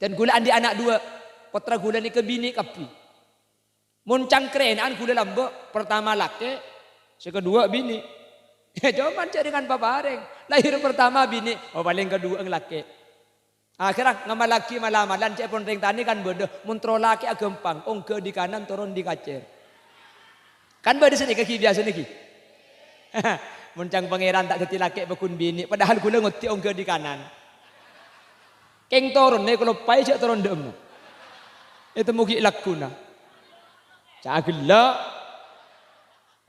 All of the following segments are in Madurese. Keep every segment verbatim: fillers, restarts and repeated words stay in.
Dan ghulâ andi' ana' duwâ', pottra ghulâ nèka binè' kabbhi. Mon cangkrèna'an ghulâ lambâ', pertama lakè', sè kaduwâ' binè'. Coma jhâ' rèng paparèng. Lahir pertama binè', oh, palèng kaduwâ' lakè'. Akhèrra ngamallaghi mal-amalan ca'èpon rèng tanè kan bâdâ, mon terro lakè'a ghâmpang, ongghâ di kanan, toron di kacèr. Kan bâdâ sanèka ghi, biyasana ghi. Mon cang pangèran ta' dhâddhi lakè' pagghun binè', padahal ghulâ ngoddi ongghâ di kanan. Kèng toronna kaloppaè jhâ' toron dâ' emma. Ètemmo ghi' lagghuna. Ca' ghellâ'.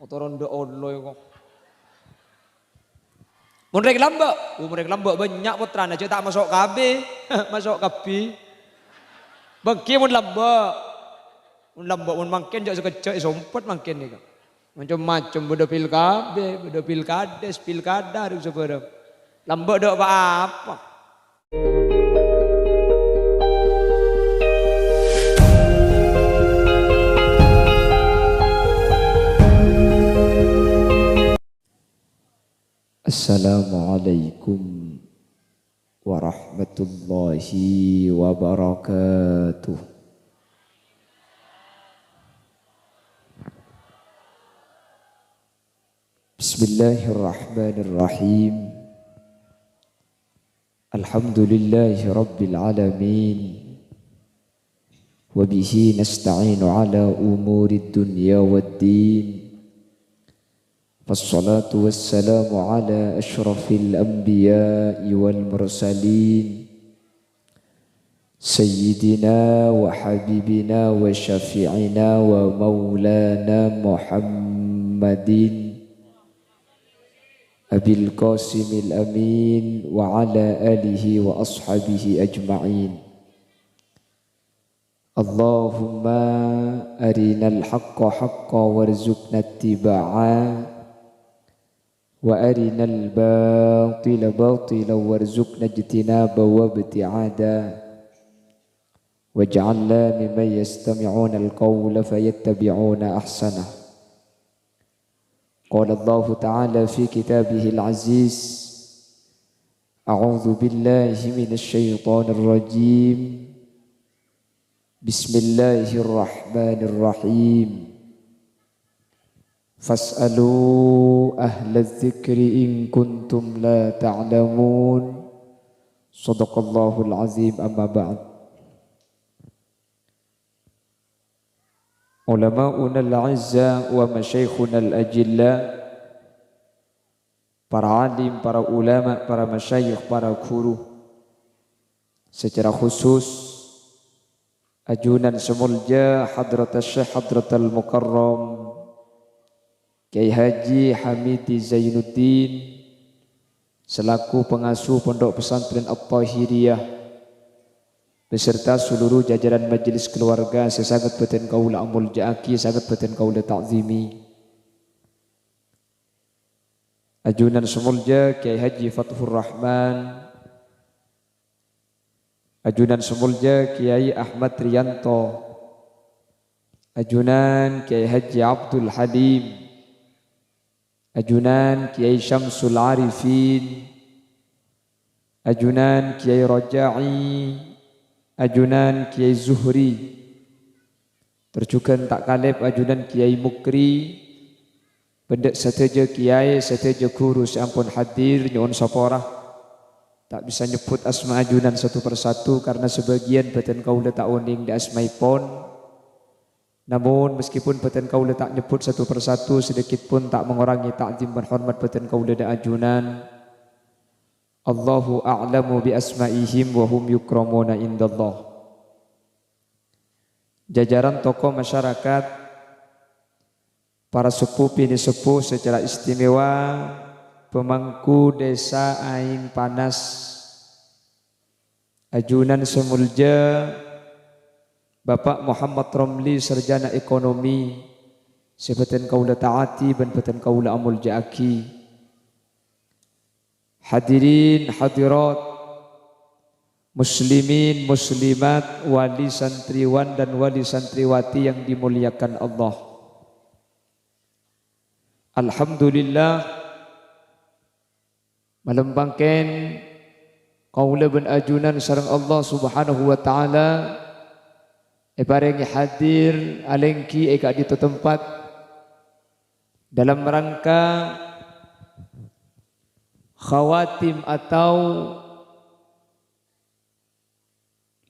Oh, toron dâ' olo kok. Mon rèng lambâ', oh, mon rèng lambâ' bânnya' pottrana, jhâ' ta' maso' kabbhi. Maso' kabbhi. Bânggi mon lambâ'. Mon lambâ', mon mangkèn jhâ' sakejjhâ' èsompet mangkèn nèka. Macem-macem, bâdâ pil kabbhi, bâdâ pil kades, pil kadar, sabârâng. Lambâ' dâ' pa-apa. Assalamualaikum warahmatullahi wabarakatuh. Bismillahirrahmanirrahim. Alhamdulillahi rabbil alamin. Wa bihi nasta'inu ala umurid dunya wad din. Wassalatu wassalamu ala asyrafil anbiya'i wal mursalin, sayyidina wa habibina wa syafi'ina wa maulana Muhammadin, Abil Qasimil Amin, wa ala alihi wa ashabihi ajma'in. Allahumma arinal haqqa haqqa warzuqna ittiba'a, wa arinal batila batila warzuqna ijtinaba wa ibti'ada. Waj'alna mimman yastami'unal qawla fayattabi'una ahsanah. Qala Allahu ta'ala fi kitabihil aziz, a'udzu billahi minasy syaithanir rajim. Bismillahirrahmanirrahim. Fas'alu ahlaz zikri in kuntum la ta'lamun. Shadaqallahul azim, amma ba'd. Ulama'unal a'izza wa masyayikhunal ajilla, para alim, para ulama, para masyayikh, para guru. Secara khusus, ajunan sè molja Hadratus Syekh Hadratal Mukarram Kiai Haji Hamidi Zainuddin, selaku pengasuh Pondok Pesantren At-Tahiriyah, beserta seluruh jajaran majelis keluarga sè sanget bâdhân kaulâ amolja'aghi, sanget bâdhân kaulâ ta'zimi. Ajunan sè molja Kiai Haji Fathur Rahman, ajunan sè molja Kiai Ahmad Riyanto, ajunan Kiai Haji Abdul Halim, ajunan Kiai Syamsul Arifin, ajunan Kiai Raja'i, ajunan Kiai Zuhri, tor jhughân ta' kalèp ajunan Kiai Mukri, bân dâ' sadhâjâ kiai, sadhâjâ ghuru sè ampon hadir, nyo'on sapora. Ta' bisa nyebbhut asma ajunan satu per satu karena sebagian bâdhân kaulâ ta' onèng dâ' asmaèpon. Namun, meskipun bâdhân kaulâ ta' nyebbhut satu per satu, sedikit pun ta' mengurangi ta'zim bân hormat bâdhân kaulâ dâ' ajunan. Allahu a'lamu bi asma'ihim wa hum yukramuna indallah. Jajaran tokoh masyarakat, para seppo binè' seppo secara istimewa, pemangku Desa Aèng Panas, ajunan sè molja Bapak Muhammad Romli, sarjana ekonomi, sè bâdhân kaulâ ta'ati bân bâdhân kaulâ amolja'aghi. Hadirin hadirat, muslimin muslimat, wali santriwan dan wali santriwati yang dimuliakan Allah. Alhamdulillah, malem mangkèn Kaulâ bân ajunan sareng Allah Subhanahu wa Ta'ala èparèngè hadir alèngghi è ka'dinto tempat dalam rangka khawatim atau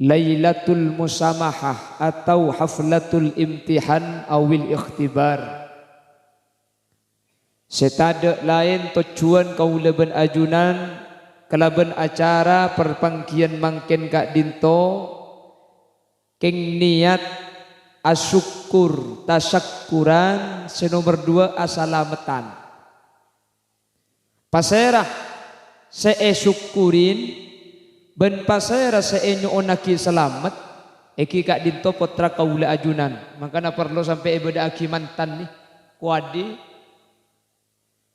Lailatul Musamahah atau Haflatul Imtihan awil Ikhtibar. Sè tadâ' laèn tojjhuwân kaulâ bân ajunan kalabân acara parpangghiyân mangkèn ka'dinto, kèng niyat asokkor, tasakkuran, sè nomer duwâ' asalameddhân. Pasèra sè èsokkorin bân pasèra sè ènyo'onnaghi salamet, èngghi ka'dinto pottra kaulâ ajunan. Mangkana parlo sampè' èbâdâ'aghi mantan nè, kowadhi.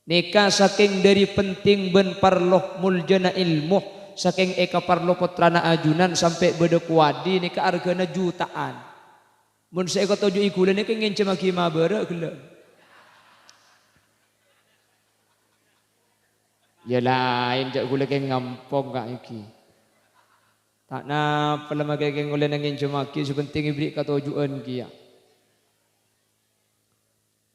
Nèka sakèng dâri penting bân parlo moljâna èlmo, sakèng èkaparlo pottrana ajunan sampè' bâdâ kowadhi nèka arghâna juta'an. Mon sè èkatoju'i ghulâ nèka ngènjhâmaghi mabârâ' ghellâ'. Ya laèn, jhâ' ghulâ kèng ngampong ka' èngghi. Ta' napa la makè kèng ollèna ngènjhâmaghi, sè penting èbèrri' katoju'ân kèya.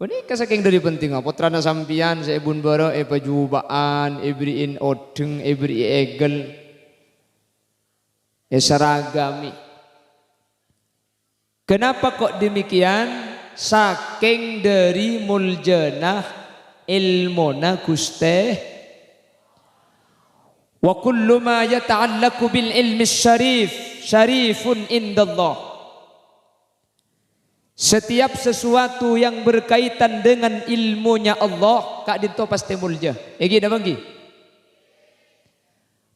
Panèka sakèng dâri pentingnga, pottrana sampèyan sè è bun bârâ' èpajubâ'ân, èbèrri'in oḍheng, èbèrri'i èghel, èsaragamè. Kenapa kok demikian? Sakèng dâri moljâna èlmona Ghustè. "Wa kullu ma yata'allaqu bil ilmi syarif, syarifun indallah." Setiap sesuatu yang berkaitan dengan ilmunya Allah, ka'dinto pastè molja. Èngghi napa èngghi?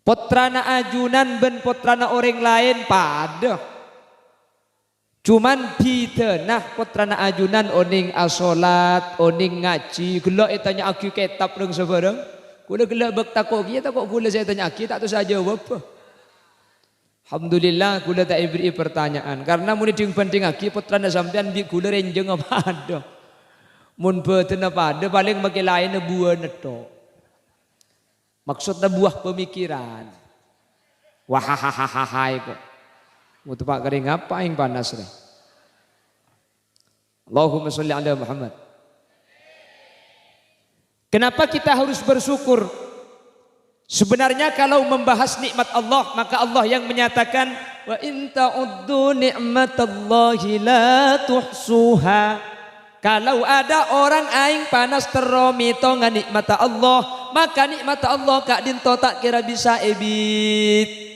Pottrana ajunan bân pottrana orèng laèn padâ. Cuman bhidhâna pottrana ajunan onèng asolat, onèng ngajhi, ghellâ' ètanya'aghi kètab rèng sabârâng. Ghulâ ghellâ' bâk tako' kèya, tako' ghulâ sè ètanya'aghi, ta' tosa ajâwâbbhâ. Alhamdulillah, ghulâ ta' èbèrri'i partanya'an. Karna mon èdhing-bhândhingngaghi pottrana sampèyan bi' ghulâ rènjhângnga padâ. Mon bâdânna padâ, palèng makè laènna buwâna tho'. Maksodda buwâ pamikiran. Wahahahaha, kok. Mutapa' karè ngapa aèng panas, rè? Allahumma sholli ala Muhammad. Kenapa kita harus bersyukur? Sebenarnya kalau membahas nikmat Allah, maka Allah yang menyatakan, "Wa in ta'uddu ni'matallahi la tuhsuha." Kalau ada orang aèng panas terro mètonga nikmatta Allah, maka nikmatta Allah ka'dinto ta' kèra bisa èbit.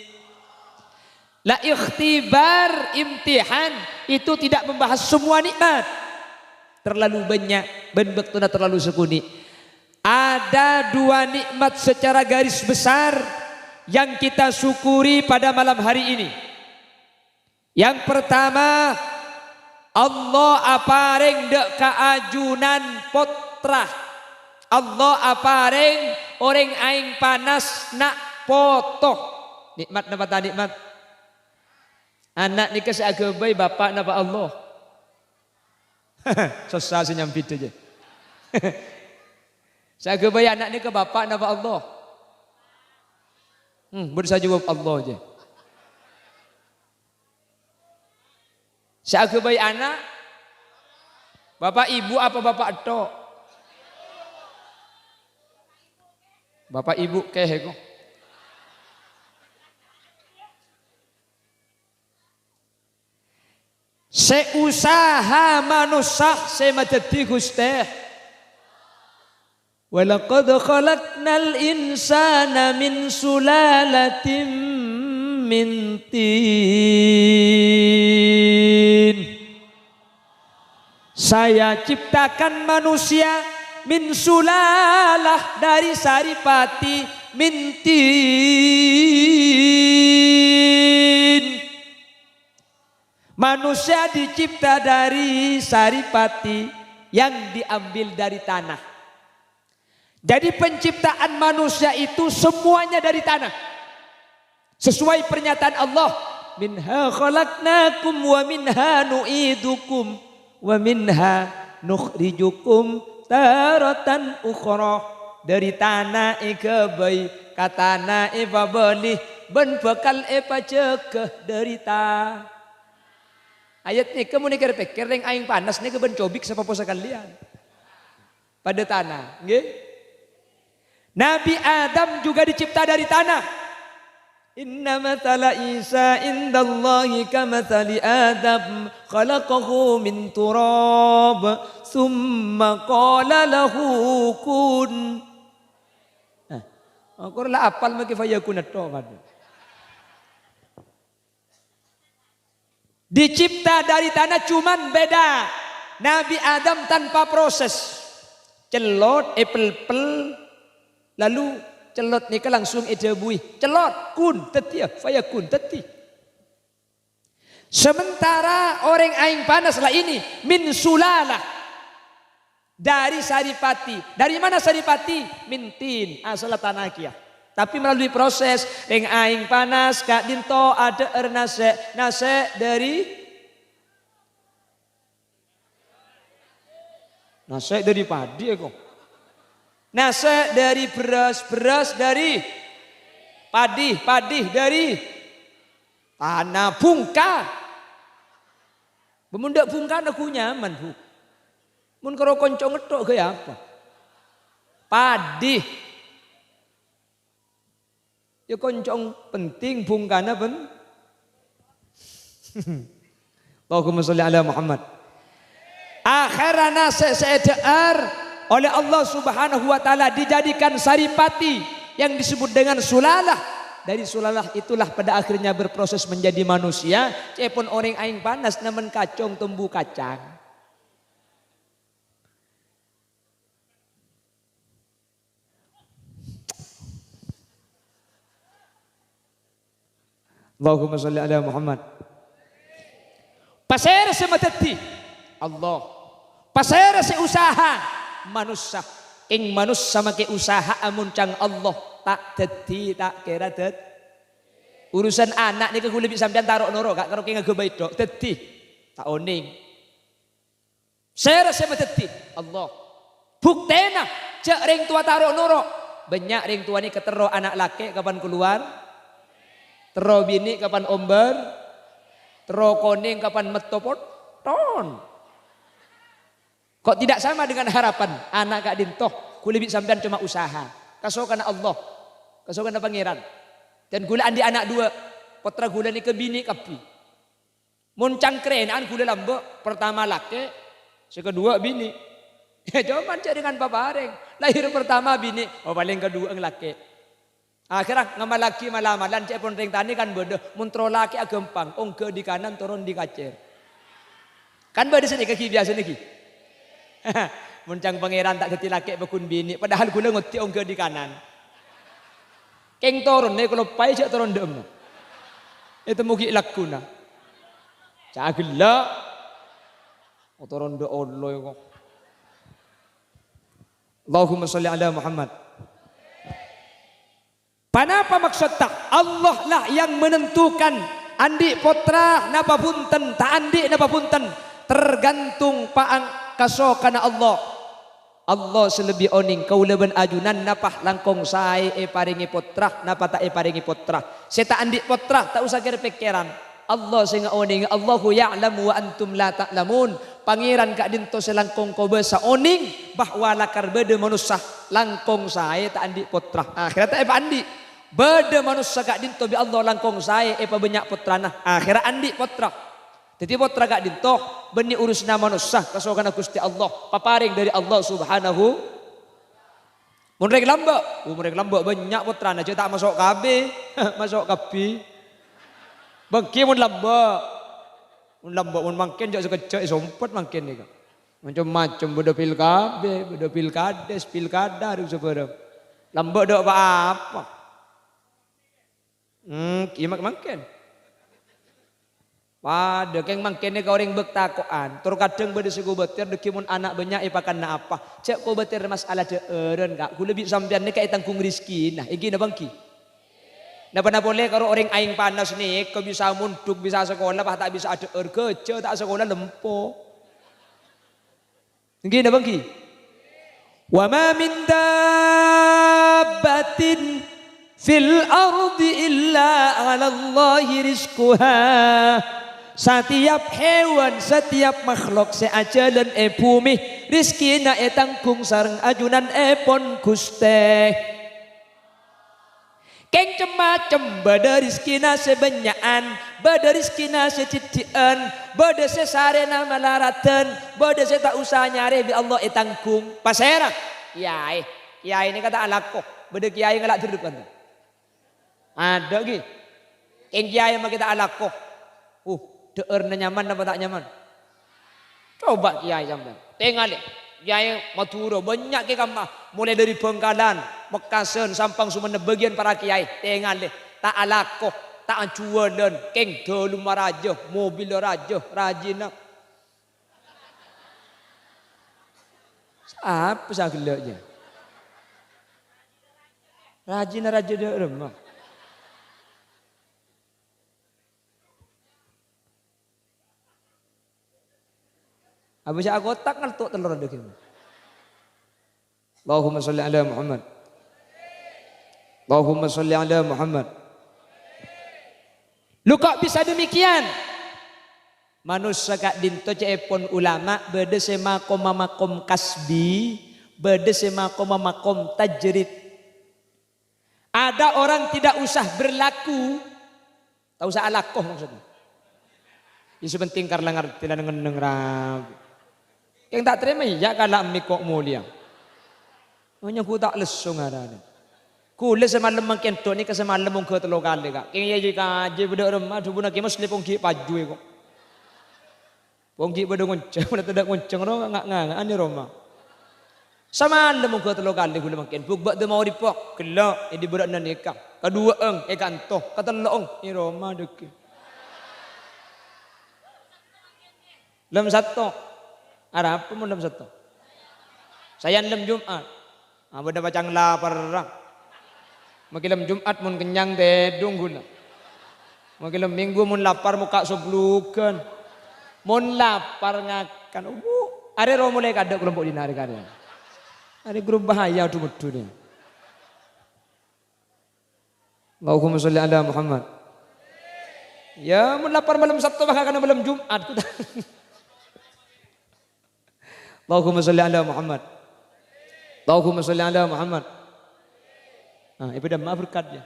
La ikhtibar, imtihan, itu tidak membahas semua nikmat. Terlalu banyak, bân bâktona terlalu sakonè'. Ada dua nikmat secara garis besar yang kita syukuri pada malam hari ini. Yang pertama, Allah aparèng dâ' ka ajunan pottra. Allah aparèng orèng aèng panas na' poto. Nikmat napa ta' nikmat? Ana' nèka sè aghâbây bapa' napa Allah? Sossa sè nyambidhâ, jâ. Sè aghâbây ana' nèka bapa' napa Allah? Hmm, bun sè ajâwâb Allah, jâ. Sè aghâbây ana', bapa' ibu apa bapa' tho'? Bapa' ibu kèh, kok. Sè usaha manossa sè madhâddhi Ghustè. "Wa laqad khalaqnal insana min sulalatin min tin." Saya ciptakan manusia min sulalah, dari saripati, min tin. Manusia dicipta dari saripati yang diambil dari tanah. Jadi, penciptaan manusia itu semuanya dari tanah. Sesuai pernyataan Allah, "Minha khalaqnakum wa minha nu'idukum wa minha nukhrijukum taratan ukhra." Dari tana èghâbây, ka tana èpabâli, bân bhâkal èpajâgâ dhâri ta-" Ayat nèka mon èkèr-pèkkèr, rèng aèng panas nèka bân cobik sapopo sakalèyan. Padâ tana, ngghi? Nabi Adam juga dicipta dari tanah. "Inna matsala Isa indallahi kamatsali Adam, khalaqahu min turab, tsumma qala lahu kun." Nah, aku la apal mangkè fayakun tok, padâ. Dicipta dari tanah, cuman beda. Nabi Adam tanpa proses. Cellot, èpèlpèl, lalu cellot nèka langsung èdhâbuwi. Cellot, kun, dhâddhiyâ, fayakun, dhâddhi. Sementara orèng aèng panas la ini min sulalah. Dari saripati. Dari mana saripati? Min tin, asalla tana kèya. Tapi melalui proses, rèng aèng panas ka'dinto adhâ'âr nasè', nasè' dhâri, nasè' dhâri padhi, èko. Nasè' dhâri bherrâs, bherrâs dhâri padhi, padhi dhâri tana, bhungka. Bâ, mon tadâ' bhungkana ghu nyaman, Bu. Mon karo konco ngetthok ghâ' apa? Padhi. Ya konco penting, bhungkana pen-, Allahumma sholli ala Muhammad. Akhèrra nasè' sè èdhâ'âr oleh Allah Subhanahu wa Ta'ala dijadikan saripati yang disebut dengan sulalah. Dari sulalah itulah pada akhirnya berproses menjadi manusia. Ca'èpon orèng aèng panas nèmon kacong tombu kacang. Allahumma sholli ala Muhammad. Pasèra sè madhâddhi? Allah. Pasèra sè usaha? Manossa. Kèng manossa makè usaha amoncang Allah, ta' dhâddhi, ta' kèra dhâd-, urusan ana' nèka ghulâ bi' sampèyan taro' noro', Ka', karo kèng aghâbây tok. Dhâddhi, ta' onèng. Sèra sè madhâddhi? Allah. Buktèna, jhâ' rèng towa taro' noro'. Bânnya' rèng towa nèka terro ana' lakè' kapan kalowar, terro binè' kapan ombâr, terro konèng kapan metto potton. Kok tidak sama dengan harapan ana' ka'dinto? Ghulâ bi' sampèyan coma usaha. Kasokanna Allah, kasokanna Pangèran. Dan ghulâ andi' ana' duwâ', pottra ghulâ nèka binè' kabbhi. Mon cangkrèna'an ghulâ lambâ', pertama lakè', sè kaduwâ' binè'. Coma jhâ' rèng paparèng. Lahir pertama binè', oh, palèng kaduwâ'ân lakè'. Akhèrra ngamallaghi mal-amalan, ca'èpon rèng tanè kan bâdâ, mon terro lakè'a ghâmpang, ongghâ di kanan, toron di kacèr. Kan bâdâ sanèka ghi, biyasana ghi. Mon cang Pangèran ta' dhâddhi lakè' pagghun binè', padahal ghulâ ngoddhi ongghâ di kanan. Kèng toronna èkaloppaè jhâ' toron dâ'emma. Ètemmo ghi' lagghuna. Ca' ghellâ'. Oh, toron dâ' Allah kok. Allahumma sholli ala Muhammad. Ponapa maksodda? Allah lah yang menentukan andi' pottra napa bhunten, ta' andi' napa bhunten. Tergantung pa'ang kasokanna Allah. Allah sè lebbi onèng, kaulâ bân ajunan napa langkong saè èparèngè pottra, napa ta' èparèngè pottra. Sè ta' andi' pottra, ta' osa kèr-pèkkèran. Allah sè ngaonèngè, "Allahu ya'lamu wa antum la ta'lamun." Pangèran ka'dinto sè langkong kobâsa onèng bahwa lakar bâdâ manossa langkong saè ta' andi' pottra. Akhèrra ta' èpaandi'. Bâdâ manossa ka'dinto bi' Allah langkong saè èpabânnya' pottrana. Akhèrra andi' pottra. Dhâddhi pottra ka'dinto bânnè urusanna manossa, kasokanna Ghustè Allah, paparèng dhâri Allah Subhanahu. Mon rèng lambâ', oh, mon rèng lambâ' bânnya' pottrana, jhâ' ta' maso' kabbhi, maso' kabbhi. Bângkè mon lambâ'. Mon lambâ', mon mangkèn jhâ' sakejjhâ' èsompet mangkèn nèka. Macem-macem, bâdâ pil kabbhi, bâdâ pil kades, pil kadar, sabârâng. Lambâ' dâ' pa-apa. Hmm, iyâ mak-, mangkèn. Padâ kèng mangkèn nèka orèng bâk tako'an. Tor kadhâng bâdâ sè kobâtèr, dhâggi' mon ana' bânnya' èpakanna apa? Jhâ' kobâtèr mas'ala dhâ'ârân, Ka'. Ghulâ bi' sampèyan nèka ètangghung rejhekkèna, èngghi napa èngghi? Napa-napa polè karo orèng aèng panas nèka bisa mondhuk, bisa sakola, pas ta' bisa adhâ'âr, ghâjâ ta' sakola lempo. Èngghi napa èngghi? "Wa ma min dabbatin Fil ardi illa 'alallahi rizquha. Setiap hewan, setiap makhluk sè ajhâlân è bhumè, rejhekkèna ètangghung sareng ajunanèpon Ghustè. Kèng cem-macem, bâdâ rejhekkèna sè bânnya'an, bâdâ rejhekkèna sè dhiddhi'ân, bâdâ sè sarèna malaradhân, bâdâ sè ta' osa nyarè bi' Allah ètangghung. Pasèra? Kèyaè. Kèyaè nèka ta' alako. Bâdâ kèyaè ngala' dherrep kan? Adâ' ghi. Kèng kèyaè makè ta' alako. Uh, dhâ'ârna nyaman napa ta' nyaman? Coba kèyaè sampèyan. Tèngalè. Kèyaè Madhurâ bânnya' kè kamma. Molaè dâri Bhângkalan, Mekkasân, Sampang, Songennep, bâgiyân para kèyaè. Tèngalè. Ta' alako, ta' ajhuwâlân, kèng dâlemma rajâ, mobilla rajâ, rajina. Sapa sè aghellâ' jâ? Rajina rajâ dâ' remma. Abâ' sè akotak ngalto' tellor adâghi'. Allahumma sholli ala Muhammad. Allahumma sholli ala Muhammad. Lu kok bisa demikian? Manossa ka'dinto ca'èpon ulama bâdâ sè makomma makom kasbi, bâdâ sè makomma makom tajrid. Ada orang tidak usah berlaku, ta' osa alako maksudnya. Ya, sè penting karla ngartè lan ngenneng rabu. Kèng ta' tarèma iyâ kala' emmè kok molèya. Nyo'on ghu ta' lesso ngarana. Ghulâ samalem mangkèn dâ' nèka samalem ongghâ tello kalè, Ka'. Kèng iyâ jhi kajhi bâdâ remma dhubuna Kè Muslèh ponggi paju è kok. Ponggi bâdâ ngoncang, bâdâ tadâ' ngoncang ro nga-, nga-, nga'an è roma. Samalem ongghâ tello kalè ghulâ mangkèn. Buk bâ' dâ' magrib po, ghellâ', è dhi bârâ'na nèka. Kaduwâ'ân è kanto, katello'ân è roma dhâggi'. Lem Satto. Arapa mon lem Satto? Sayan lem Jum'at. Ah, bâdâ pacang laparra. Makè lem Jum'at mon kennyang tèdung ghulâ. Makè lem Minggu mon lapar mokka' soblugân. Mon lapar ngakan. Wuh, arè ro molaè kadâ' kalompo' dinna' arè karè. Arè ghuru bahaya du-meddu nè. Allahumma sholli ala Muhammad. Ya, mon lapar malem Sabtu, bâ' ngakanna malem Jumat. Allahumma sholli ala Muhammad. Allahumma sholli ala Muhammad. Nah, ibadah maaf berkat ya.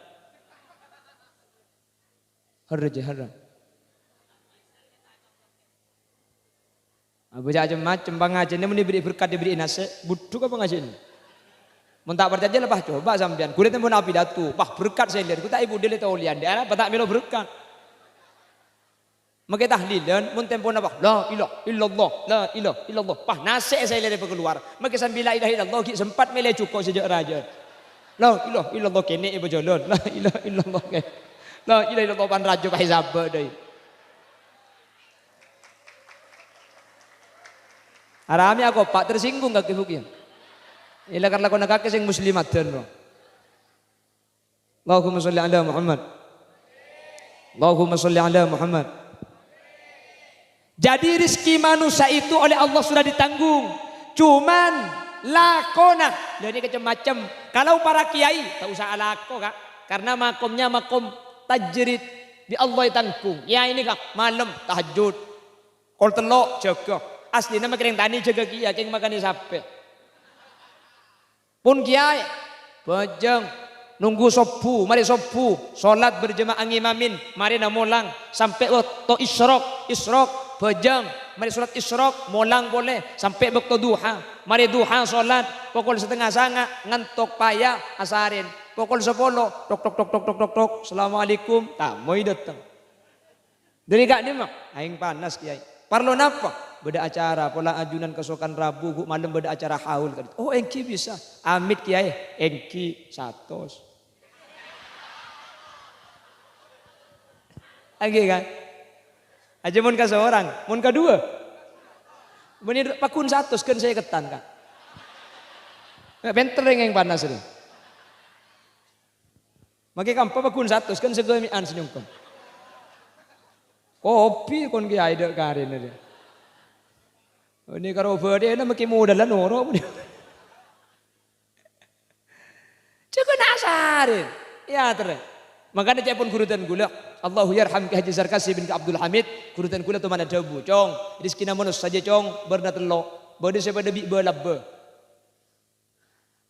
Harra je, harra. Abâ' cem-macem pangajiyânna mon èberri' berkat, èberri' nasè', budhuk apa ngajiyânna? Mon ta' parcajâ la, pas coba sampèyan. Ghulâ tempona pidato, pas berkat sè lèr, ghu ta' èbudhil è tolèyan, dâ' arapa ta' mèlo berkat. Makè tahlilan, mon tempona pas, "La ilaha illallah, la ilaha illallah." Pas nasè' sè lèr èpakalowar. Makè sambi la ilaha illallah, ghi' sempat mèlè jhuko' sè jâ'-rajâ. "La ilaha illallah," kènè' èpajhâlân. "La ilaha illallah," kè. "La ilaha illallah," pan rajâ pas èsabâ' dâi. Arami akopa' tersinggung kakè bhuki. Ila kar lakona kakè sing muslimadan, bro. Allahumma sholli ala Muhammad. Allahumma sholli ala Muhammad. Jadi, rezeki manusia itu oleh Allah sudah ditanggung. Cuman lakona, lha ini macem-macem. Kalau para kiai, tak usah alako, Kak. Karena makomnya makom tajrid. Bi' Allah ètanggung. Kiai ini, Kak, malem tahajjud. Kol tello' jâgâ. Aslina ma' kèrèng tanè jâgâ kèya, kèng makanè sapè. Pon kiyaè, bhâjâng, nunggu sobbhu, marè sobbhu, solat berjamaah ngimamin, marèna molang, sampè' bâkto isyraq, isyraq, bhâjâng, marè solat isyraq, molang polè, sampè' bâkto duha, marè duha solat, pokol satengnga sanga', ngantok paya, asarèn, pokol sapolo, tok, tok, tok, "Assalamualaikum," tamoy dâteng. Dâri ka'dimma, aèng panas, Kiyaè. Parlo napa? Bâdâ acara, pola ajunan kasokan rabu, ghu' malem bâdâ acara haul. Oh, èngghi bisa. Amit, Kiyaè. Èngghi satos. Èngghi, kan? Ajâ mon kasorang, mon kaduwâ. Bânnè pagghun satos, ghân sèkèdhân, kan? Pènter rèng aèng panas, rè. Makè kampa pagghun satos, ghân sagâmè'an sè nyongkon. Kopi kon kiyaè dâ' karèna, rè. Ini karo bâdâna makè modâlân noro'. Jâgâ nasarè. Èyaterrè. Mangkana ca'èpon ghuru dân kaulâ, Allahu yarham Kè Haji Sarkasi bin Kè Abdul Hamid, ghuru dân kaulâ toman adhâbu, "Cong, rejhekkèna manossa jâ, Cong, bârna tello'. Bâdâ sè padâ bi' bâ-labbâ."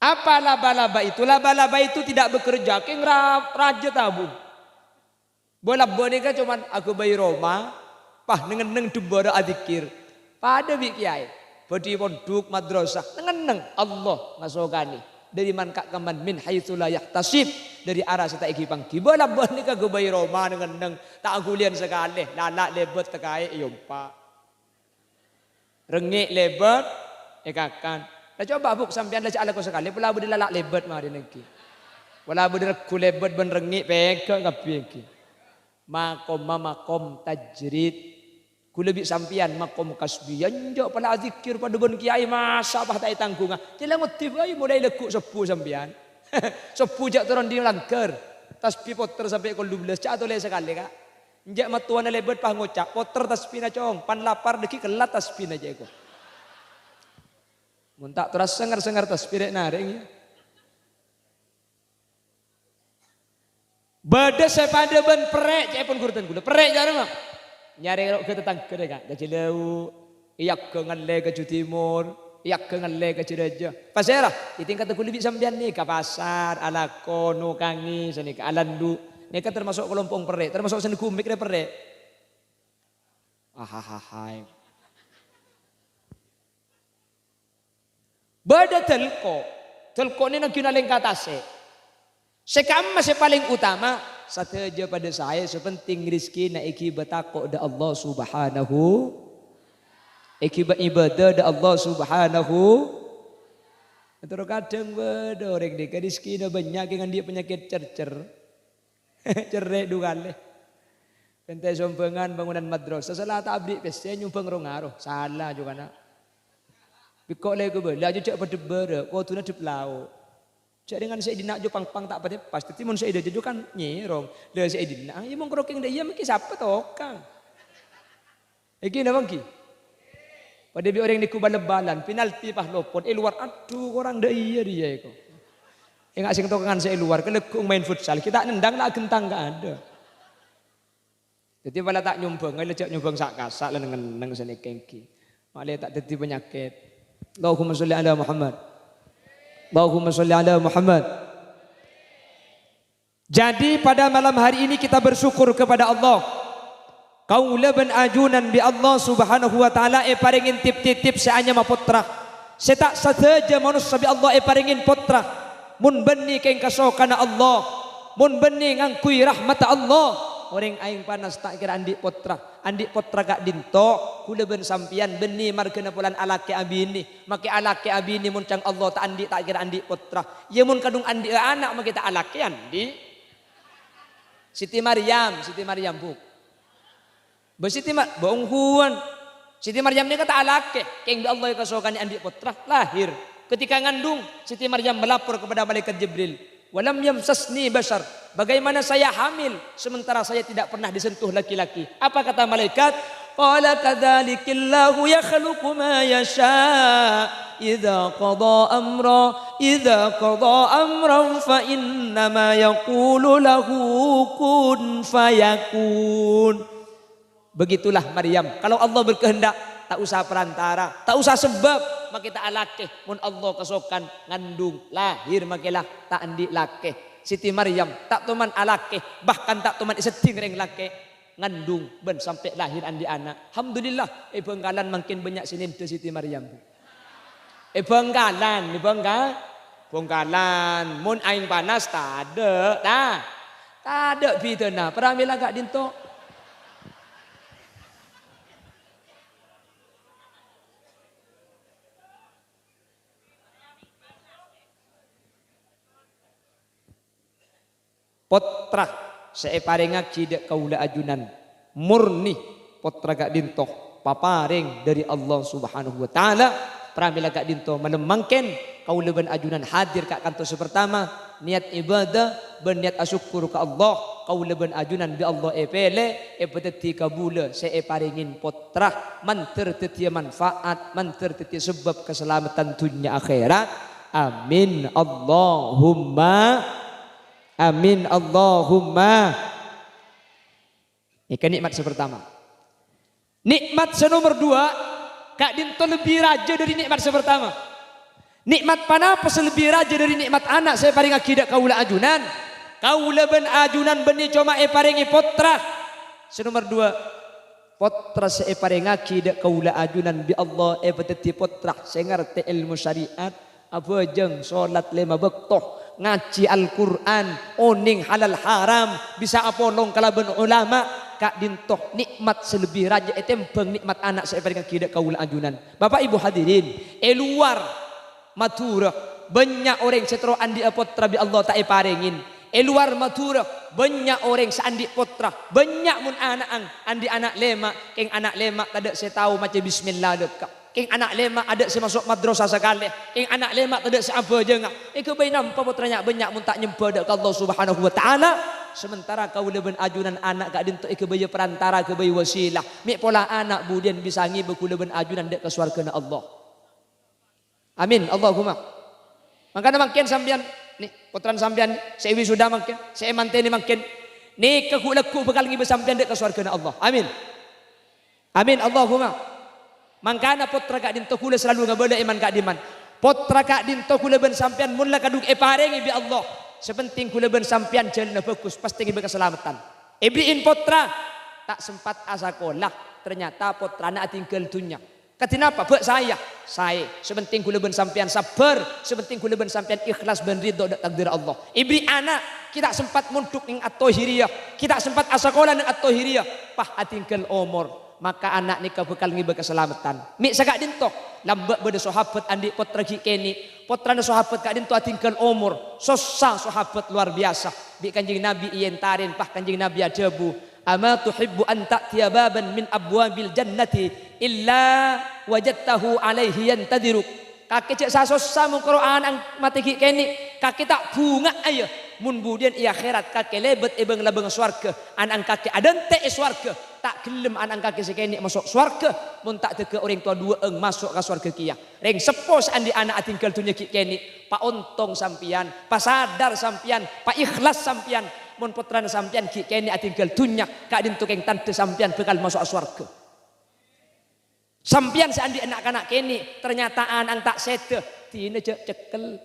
Apa laba-laba itu? Laba-laba itu tidak bekerja, kèng ra-, rajâ tabu. Bâ-labbâ nèka coma aghâbây roma, pas neng-enneng ḍubbârâ adzikir. Padâ bi' kèyaè, bâḍhi pondhuk, madrasah, neng-enneng Allah ngasokanè. Ḍâri man ka kemman, min haitsu la yahtasib, ḍâri ara sè ta' èghi-pangghi. Bâ-labbâ nèka aghâbây roma neng-enneng, ta' aghuliyân sakalè, lala' lèbât tèkaè èyompa'. Rengngè' lèbât, èkakan. La coba, Bu', sampèyan la jhâ' alako sakalè, pola bâḍâ lala' lèbât marèna èngghi. Pola bâḍâ regghu lèbât bân rengngè' pèghâ' kabbhi èngghi. Makomma makom tajrid. Kaulâ bi' sampèyan makom kasbiyah, enjâ' pola adzikir paḍâ bân kèyaè, masa' pas ta' ètangghunga. Jhâ' la ngoddhi bhâi molaè lagghu' sobbhu sampèyan. Sobbhu jhâ' toron ḍinna' langghâr. Tasbih potèr sampè' kol dubellâs, jhâ' atolè sakalè, Ka'. Enjâ' mattowana lèbât pas ngoca', "Potèr tasbihna, Cong, pan lapar ḍâggi' kellat tasbihna," ca'èko. Mon ta' toras sèngar-sèngar tasbih rè'-narè', iyâ. Bâḍâ sè paḍâ bân perrè', ca'èpon ghuru dân kaulâ. Perrè' jârèya, Mak. Nyarè ro' ghâ tatangghâ rè', Ka'. Ka Jhâlâu', èyagghâ ngallè ka Jhâ Timor, èyagghâ ngallè ka Jhârâjâ. Pasèra? È tingkat kaulâ bi' sampèyan nèka, pasar, alako, nokangè, sanèka, alanḍu'. Nèka tamaso' kalompo' perrè', tamaso' sè neggu' mik rè' perrè'. Ahahahae. Bâḍâ dâlko'. Dâlko' nè nangghina lèngka tasè'. Sè ka'imma sè palèng utama, sadhâjâ paḍâ saè, sè penting rejhekkèna èghibâ tako' ḍâ' Allah Subhanahu, èghibâ ibadah ḍâ' Allah Subhanahu. Terro kadhâng bâḍâ orèng nèka rejhekkèna bânnya' kèng anḍi' panyakèt cercer. Cerrè' ḍu kalè. Pènta sombhângan bângonan madrasah, sala ta' aberri' pèssè nyombhâng ro-ngaro. Sala jhughâna. Bi' engko' lè kabâlâ, jhâ' paḍâ bârâ', kodhuna ḍâp lao'. Jhâ' dengan sè è ḍinna' jhâ' pang-pang ta' patè pas, dhâddhi mon sè è ḍâjâ jhâ' kan nyèrong. Lha sè è ḍinna', iyâ mon karo kèng ḍâ' iyâ mèkkè sapa tokang. Èngghi napa èngghi? Paḍâ bi' orèng neggu' bal-balan, penalti pas lopot, è lowar, adhu, korang ḍâ' iyâ rèya èko. Enga' sè tokangan sè è lowar, kalègghu' maèn futsal, ghi' ta' nendang la aghentang ka aḍâ'. Dhâddhi pola ta' nyombhâng, la jhâ' nyombhâng sa'-kasa' la neng-enneng sanèka èngghi. Malè ta' dhâddhi panyakèt. Allahumma sholli ala Muhammad. Allahumma sholli ala Muhammad. Jadi, pada malam hari ini kita bersyukur kepada Allah. Kaulâ bân ajunan bi' Allah Subhanahu wa Ta'ala èparèngè tip-titip sè anyama pottra. Sè ta' sadhâjâ manossa bi' Allah èparèngè pottra. Mon bânnè kèng kasokanna Allah, mon bânnè ngangghuy rahmatta Allah, orèng aèng panas ta' kèra anḍi' pottra. Anḍi' pottra ka'ḍinto, kaulâ bân sampèyan bânnè marghâna polana alakè abinè. Makè alakè abinè mon ca'na Allah ta' anḍi', ta' kèra anḍi' pottra. Iyâ mon kaḍung anḍi'â ana' makè ta' alakè anḍi'. Siti Maryam, Siti Maryam, Bu'. Bâ Siti Ma-, bâ ongghuwân. Siti Maryam nèka ta' alakè, kèng bi' Allah èkasokanè anḍi' pottra, lahir. Ketika ngandung, Siti Maryam melapor kepada malaikat Jibril, "Walam yamsasni bashar, bagaimana saya hamil sementara saya tidak pernah disentuh laki-laki?" Apa kata malaikat? Qala, "Kadzalikillahu yakhluqu ma yasha. Idza qada amra, idza qada amran fa innama yaqulu lahu kun fayakun." Begitulah Maryam. Kalau Allah berkehendak, ta' osa perantara, ta' osa sebab, makè ta' alakè. Mon Allah kasokan ngandung, lahir makè la ta' anḍi' lakè. Siti Maryam ta' toman alakè, bahkan ta' toman èseḍḍhing rèng lakè. Ngandung bân sampè' lahir anḍi' ana'. Alhamdulillah, è Bhângkalan mangkèn bânnya' sè nènḍhâ Siti Maryam. È Bhângkalan, è Bhângka-, Bhângkalan. Mon aèng panas, taḍâ', ta-, taḍâ' bhidhâna. Pramèla ka'ḍinto. Pottra sè èparèngaghi ḍâ' kaulâ ajunan, murni pottra ka'ḍinto, paparèng ḍâri Allah Subhanahu wa Ta'ala. Pramèla ka'ḍinto malem mangkèn, kaulâ bân ajunan hadir ka kanto sè partama, niyat ibadah bân niyat asokkor ka Allah. Kaulâ bân ajunan bi' Allah èpèlè, èpadhâddhi kabulâ sè èparèngè pottra, mandhâr dhâddhiyâ manfaat, mandhâr dhâddhiyâ sabâb kasalameddhân dhunnya akhèrat. Amin. Allahumma Amin, Allahumma. Nèka nè'mat sè pertama. Nè'mat sè nomer duwâ', ka'dinto lebbi rajâ dhâri nè'mat sè pertama. Nè'mat ponapa sè lebbi rajâ dhâri nè'mat ana' sè èparèngaghi dhâ' kaulâ ajunan? Kaulâ bân ajunan bânnè coma èparèngè pottra. Sè nomer duwâ', pottra sè èparèngaghi dhâ' kaulâ ajunan bi' Allah èpadhâddhi pottra sè ngartè èlmo syariat, abhâjâng, solat lèma bâkto, ngajhi Al-Qur'an, onèng halal haram, bisa apolong kalabân ulama, ka'dinto nè'mat sè lebbi rajâ ètèmbhâng nè'mat ana' sè èparèngaghi dhâ' kaulâ ajunan. Bapa' Ibu hadirin, è lowar Madhurâ, bânnya' orèng sè terro andi'â pottra bi' Allah ta' èparèngè. È lowar Madhurâ, bânnya' orèng sè andi' pottra, bânnya' mon ana'na andi' ana' lèma', kèng ana' lèma' tadâ' sè tao maca bismillah dhâkka'. Kèng ana' lèma' adâ' sè maso' madrasah sakalè, kèng ana' lèma' tadâ' sè abhâjânga. Èghâbây nampa pottra nya'-bânnya' mon ta' nyembhâ dhâ' ka Allah Subhanahu wa Ta'ala. Sementara kaulâ bân ajunan ana' ka'dinto èghâbâyâ perantara, ghâbây wasilah. Mè' pola ana' budiyân bisa ngibâ kaulâ bân ajunan dhâ' ka sowarghâna Allah. Amin, Allahumma. Mangkana mangkèn sampèyan, nè, pottrana sampèyan sè èwisuda mangkèn, sè èmantènè mangkèn, nèka ghu'-lagghu' bhâkal ngibâ sampèyan dhâ' ka sowarghâna Allah. Amin. Amin, Allahumma. Mangkana pottra ka'dinto kaulâ salalu ngabâlâ è man-ka'dimman. Pottra ka'dinto kaulâ bân sampèyan mon la kadhung èparèngè bi' Allah, sè pentèng kaulâ bân sampèyan jhâlânna bhâghus, pastè ngibâ kasalameddhân. Èbherri'in pottra, ta' sempat asakola, ternyata pottrana atinggal dhunnya. Kadhi napa? Bâ' saè, ya? Saè. Sè pentèng kaulâ bân sampèyan sabbhâr, sè pentèng kaulâ bân sampèyan ikhlas bân ridho dhâ' takdir Allah. Èbherri' ana', ghi' ta' sempat mondhuk neng At-Tahiriyah, ghi' ta' sempat asakola neng At-Tahiriyah, pas atinggal omor. Maka ana' nèka bhâkal ngibâ kasalameddhân. Mè' saka'dinto, lambâ' bâdâ sahabat andi' pottra ghi' kènè', pottrana sahabat ka'dinto atinggal omor, sossa sahabat lowar biyasa. Bi' Kanjeng Nabi èentarè, pas Kanjeng Nabi adhâbu, "Ama tuhibbu an ta'tiya baban min abwabil jannati illa wajadtahu alaihi yantadhiruk?" Kakè jhâ' sa-sossa mon karo ana'na matè ghi' kènè', kakè ta' bhunga'a, ya, mon budiyân è akhèrat kakè lèbât è bâng-labângnga sowarghâ, ana'na kakè adhânte' è sowarghâ, ta' ghellem ana'na kakè sè kènè' maso' sowarghâ, mon ta' dâgghâ' orèng towa duwâ'ân maso' ka sowarghâ kèya. Rèng seppo sè andi' ana' atinggal dhunnya ghi' kènè', paontong sampèyan, pasadar sampèyan, paikhlas sampèyan. Mon pottrana sampèyan ghi' kènè' atinggal dhunnya, ka'dinto kèng tandhâ sampèyan bhâkal maso'a sowarghâ. Sampèyan sè andi' na'-kana' kènè', ternyata ana'na ta' sèdhâ, dinah jhâ' cekkel.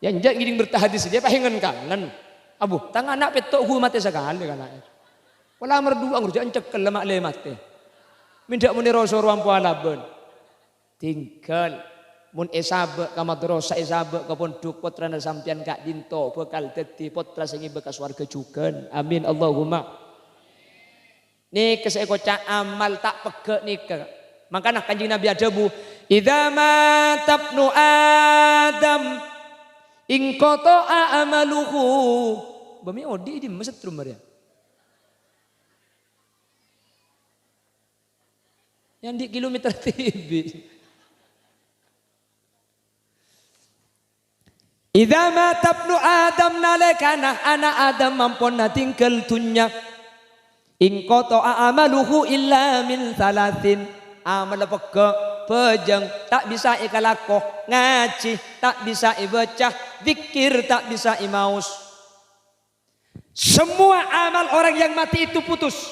Ya, enjâ' ngèdhing berta hadis, jhâ' paèngan kangen. Abbhu, tang ana' pètto' ghu matè sakalè kana'è. Pola mardhuwâ' ngrojâ'ân cekkel lè-, ma' lè matè. Mèndhâ' monè ro-sorowan poalabân. Tinggal. Mon èsabâ' ka madrasah, èsabâ' ka pondhuk, pottrana sampèyan ka'dinto bhâkal dhâddhi pottra sè ngibâ ka sowarghâ jhughân. Amin, Allahumma. Nèka sè èkoca' amal ta' pegghâ' nèka. Mangkana Kanjeng Nabi adhâbu, "Idza mata ibnu Adam inqata'a amaluhu." Bâ' mè' odi' dimma setrum arèya? Nyandhi' kilometer dhibi'. "Idza mata ibnu Adam," nalèkana ana' Adam ampon atinggal dhunnya, "inqata'a amaluhu illa min tsalatsin." Amalla pegghâ', bhâjâng, ta' bisa èkalako, ngajhi, ta' bisa èbâca, dzikkir, ta' bisa èmaos. Semua amal orang yang mati itu putus.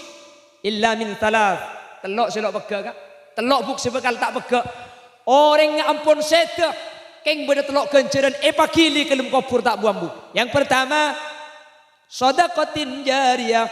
Illa min tsalas. Tello' sè lo' pegghâ', Ka'. Tello' bu' sè bhâkal ta' pegghâ'. Orèng ampon sèdhâ, kèng bâdâ tello' ghânjhârân èpaghili ka dâlem kobhur ta' bu-ambu. Yang pertama, shadaqatin jariyah.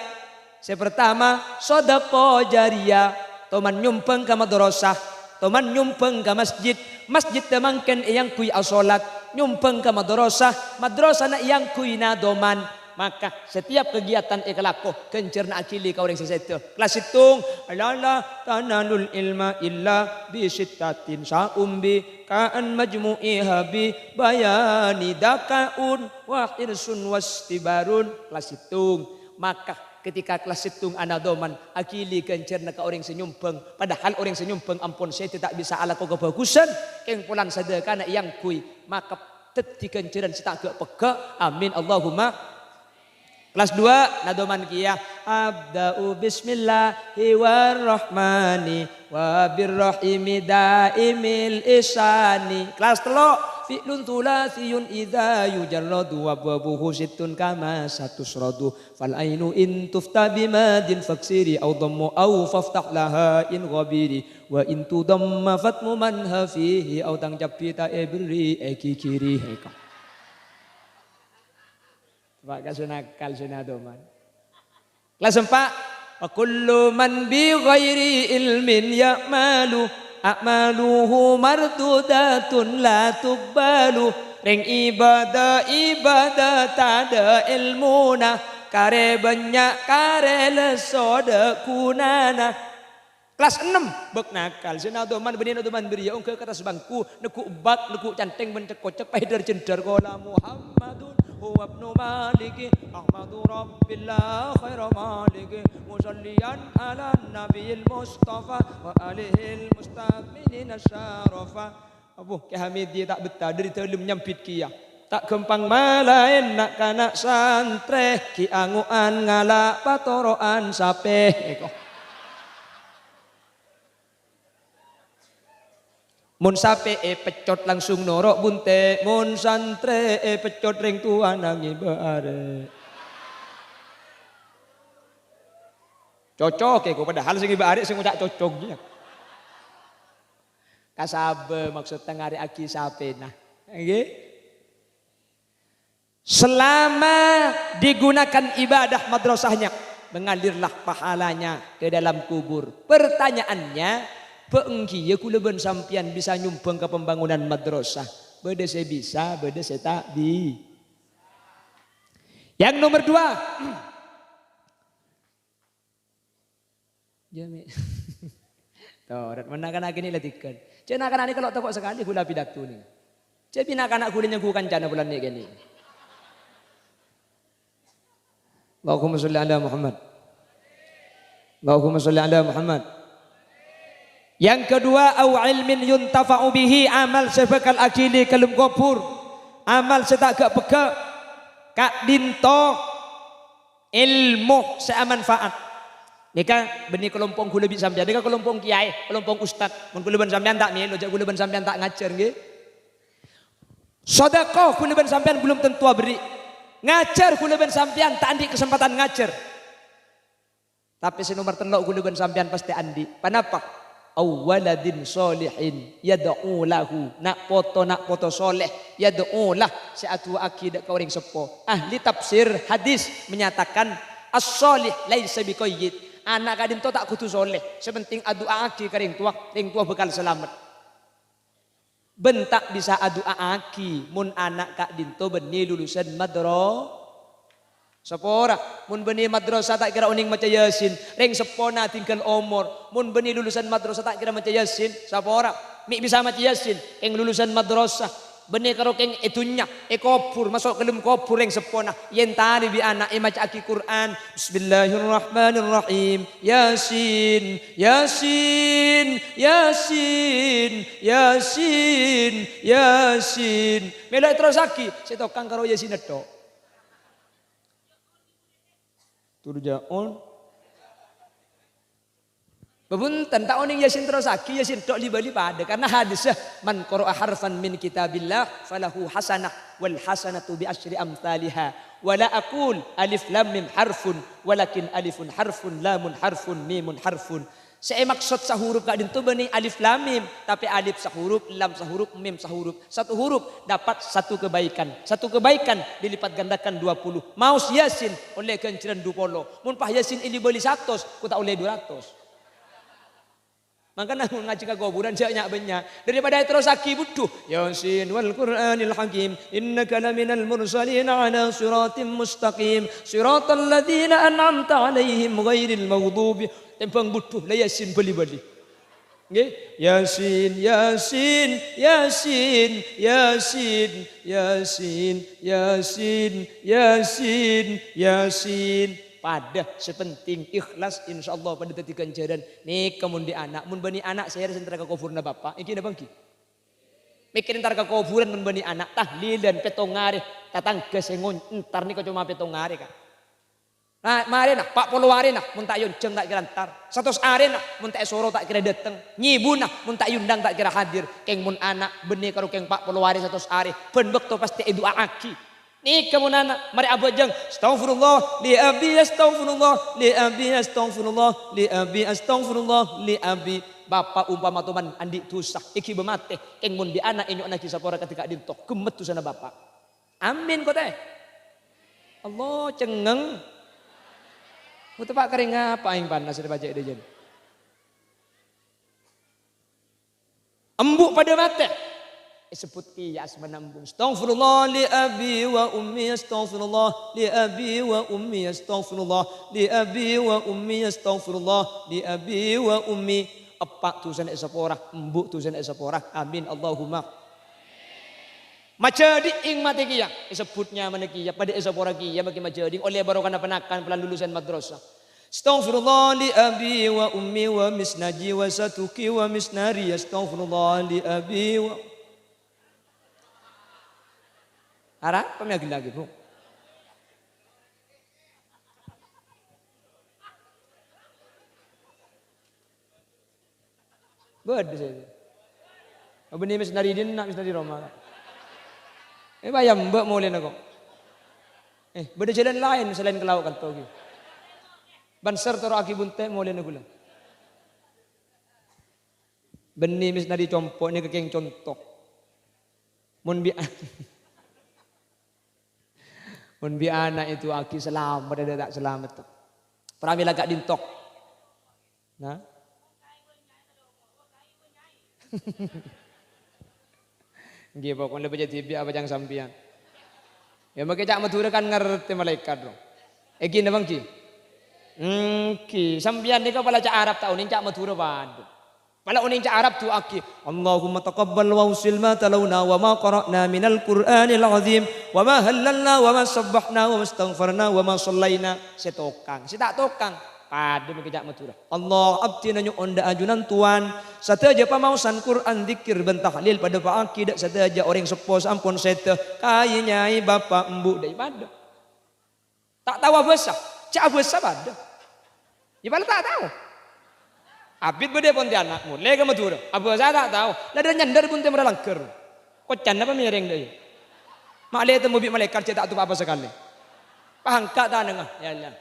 Sè pertama, shadaqah jariyah. Toman nyombhâng ka madrasah. Toman nyombhâng ka masjid. Masjiddhâ mangkèn èangghuy asholat. Nyombhâng ka madrasah. Madrasana èangghuy nadoman. Maka, setiap kegiatan èkalako, ghânjhârânna aghili ka orèng sè sèdhâ. Kelas sèttong, "La tanalul ilma illa bi sittatin, sa'um bi ka'an majmu'iha bi bayani dzaka'un wa hirsun wastibarun." Kelas sèttong. Maka, ketika kelas sèttong anadoman, aghili ghânjhârânna ka orèng sè nyombhâng, padahal orèng sè nyombhâng ampon sèdhâ ta' bisa alako kabhâghusân, kèng polana sadhâkana èangghuy, maka dhâddhi ghânjhârân sè ta' ghâ'-pegghâ'. Amin, Allahumma. Kelas dua, nadoman kèya. Abda'u bismillahi warrahmani wa birrahimi daimil ihsani. Kelas telu, fi'lun thulathiyun idza yujarradu wa abwabuhu sittun kama satusradu. Fal ainu in tufta bimadin faksiri au dhammu au faftah laha in ghabiri. Wa in tudhamma fatmu man hafihi au tang cabbi ta' èberri' èghighiri. Eko. Coba ka sè nakal, sè nadoman. Kelas empat. Wa kullu man bi ghairi ilmin ya'malu, a'maluhu mardudatun la tuqbalu. Rèng ibadah-ibadah tadâ' èlmona, karè bânnya' karè lesso dâ' ghunana. Kelas ennem, bâk nakal. Sè nadoman bânnè nadoman bâriyâ ongghâ ka attas bangku, neggu' bak, neggu' canthèng bân cek-kocek, paèdâr jendâr. Qala Muhammadun huwa ibnu Maliki, Ahmadu Rabbi la khaira maliki, musalliyan ala nabiyil mustafa, wa alihil mustaminin syarafa. Abu, Kè Hamidi ta' bettah dâri dâlem nyambit kèya. Ta' ghâmpang malaèn na'-kana' santrè, ghi' ango'an ngala' patoro'an sapè. Eko. Mon sapè èpeccot langsung noro' bunte', mon santrè èpeccot rèng towana ngibâ arè'. Cocok, Kè, ko padahal sè ngibâ arè' sè ngoca' cocok, ya. Kasabâ maksodda ngarè'aghi sapèna. Ngghi? Selama digunakan ibadah madrasahnya, mengalirlah pahalanya ke dalam kubur. Pertanyaannya, bâ' èngghi ghulâ bân sampèyan bisa nyumbang ka pembangunan madrasah? Bâdâ sè bisa, bâdâ sè ta' bi-, Yang nomor dua, Jami. Torot, mon na'-kana' kènè' la dhikkan. Cè' na'-kana' nèka lo' tako' sakalè ghulâ pidato nèka. Cè' bi' na'-kana' ghulâ nyangghu kancana bulân nè' kènè'. Allahumma sholli ala Muhammad. Allahumma sholli ala Muhammad. Yang kedua, au ilmin yuntafa'u bihi, amal sè bhâkal aghili ka lem kobhur. Amal sè ta' ghâ'-pegghâ'. Ka'dinto èlmo sè amanfaat. Nèka bânnè kalompo'na ghulâ bi' sampèyan. Nèka kalompo'na kèyaè, kalompo'na ustad. Mon ghulâ bân sampèyan ta' mèlo, jhâ' ghulâ bân sampèyan ta' ngajhâr, ngghi. Sodako ghulâ bân sampèyan belum tentu aberri'. Ngajhâr ghulâ bân sampèyan ta' andi' kasempadhân ngajhâr. Tapè sè nomer tello' ghulâ bân sampèyan pastè andi'. Panapa? Au waladin sholihin yad'u lahu. Na' poto, na' poto soleh, yad'u lah, sè adu'aaghi dâ' ka orèng seppo. Ahli tafsir hadis menyatakan, "As-sholih laisa biqayyid." Ana' ka'dinto ta' kodhu soleh, sè penting adu'aaghi ka rèng towa, rèng towa bhâkal salamet. Bân ta' bisa adu'aaghi mon ana' ka'dinto bânnè lulusan madra-, sapora. Mon bânnè madrasah ta' kèra onèng maca Yasin, rèng seppona tinggal omor. Mon bânnè lulusan madrasah ta' kèra maca Yasin, sapora. Mè' bisa maca Yasin, kèng lulusan madrasah. Bânnè karo kèng è dhunnya, è kobhur, maso' ka dâlem kobhur rèng seppona. Èentarè bi' ana' èmaca'aghi Qur'an. Bismillahirrahmanirrahim. Yasin, Yasin, Yasin, Yasin, Yasin. Mèlo èterrossaghi, sè tokang karo Yasin ètto. Turja'un. Bhunten, ta' onèng Yasin terrossaghi, Yasin tok li-bâli padâ. Karena hadisnya, "Man qara'a harfan min kitabillah falahu hasanah, wal hasanatu bi asyri amthaliha. Wa la aqul alif lam mim harfun, walakin alifun harfun, lamun harfun, mimun harfun." Sè èmaksod sahurup ka'dinto bânnè alif lam mim, tapè alif sahurup, lam sahurup, mim sahurup. Satu huruf dapat satu kebaikan. Satu kebaikan dilipat gandakan dua puluh. Maos Yasin ollè ghânjhârân dhu polo. Mon pas Yasin èli-bâli satos, ko' ta' ollè dhu ratos. Mangkana mon ngajhi ka kobhurân jhâ' nya'-bânnya'. Daripada èterrossaghi budhu. Yasin wal Qur'anil Hakim. Innaka laminal mursalin ala siratim mustaqim. Siratal ladzina an'amta alaihim ghairil maghdubi. Tèmbhâng budhu, la Yasin bâli-bâli. Ngghi? Yasin, Yasin, Yasin. Padâ, sè penting ikhlas, insyaallah padâ dhâddhi ghânjhârân. Nèka mon dhi' ana', mon bânnè ana' sèra sè entar ka kobhurânna bapa', èngghi napa èngghi? Mèkkèrè entar ka kobhurân mon bânnè ana', tahlilan pètto arè, tatangghâ sè ngon-, entar nèka coma pètto arè, Ka'. Ah, marèna, pa' polo arèna, mon ta' èonjhâng ta' kèra èntar. Satos arèna, mon ta' èsoro ta' kèra dâteng. Nyèbuna, mon ta' èondhâng ta' kèra hadir. Kèng mon ana' bânnè karo kèng pa' polo arè satos arè, bân bâkto pastè èdu'a'aghi. Nèka mon ana', marè abhâjâng, "Astaghfirullah li abi, astaghfirullah li abi, astaghfirullah li abi, astaghfirullah li abi." Bapa' ompama toman andi' dhusa, èghibâ matè, kèng mon bi' ana' ènyo'onnaghi sapora kadhi ka'dinto, ghemmet dhusana bapa'. Amin, kote. Allah, cengngeng. Mutapa' karè ngapa aèng panas dâ' pajâ' dâjâna? Embu' padâ matè. Èsebbhut kèya asmana embu'. "Astaghfirullah li abi wa ummi, astaghfirullah li abi wa ummi, astaghfirullah li abi wa ummi, astaghfirullah li abi wa ummi." Eppa' dhusana èsapora, embu' dhusana èsapora. Amin, Allahumma. Majâdhi'ing matè kèya, èsebbhut nyamana kèya, padâ èsapora kèya, makè majâdhi'ing ollè barokana ponakan polan lulusan madrasah. Astaghfirullah li abi wa ummi wa misnaji wa satuki wa misnari. Astaghfirullah li abi wa. Arapa mè' agellaghi, Bu? Bâdâ sè. Bânnè misnari dinna', misnari roma. Eh, bâjâ emba' molèna ko'. Eh, bâdâ jhâlân laèn salaèn ka lao' kanto ghi. Bân sèr toro'aghi bunte' molèna ghulâ. Bânnè misnari compo' nèka kèng conto. Mon bi' Mon bi' ana' èdu'aaghi salamet, adâ' ta' salamet. Pramèla ka'dinto. Nah. Èngghi, pokokna bâjâ dhibi' apa ca'na sampèyan. Ya, makè ca' Madhurâ kan ngartè malaèkat, bro. Èngghi napa èngghi? Èngghi. Sampèyan nèka pala ca' Arab ta' onèng, ca' Madhurâ padâ. Pala onèng ca' Arab du'aaghi, "Allahumma taqabbal wa usil ma talauna wa ma qara'na minal Qur'anil azim, wa ma hallalna wa ma sabbahna wa ma astaghfarna wa ma shallaina." Sè tokang, sè ta' tokang, padâ makè ca' Madhurâ. Allah, abdhina nyo'on dâ' ajunan, Towan, sadhâjâ pamaosan Qur'an, dzikir, bân tahlil padâpa'aghi dâ' sadhâjâ orèng seppo sè ampon sèdhâ, kaè, nyaè, bapa', embu', dâ' padâ. Ta' tao abhâsa, ca' abhâsa padâ. Ya, pala ta' tao. Abit bâdâ è Pontianak, molè ka Madhurâ, abhâsa ta' tao. La dâ' nyandâr bunte mara langghâr. Kocan apa mèrèng dâ' iyâ? Ma'lè temmo bi' malaèkat cè' ta' topa' apa sakalè. Pahangka' tanangnga, ya Allah.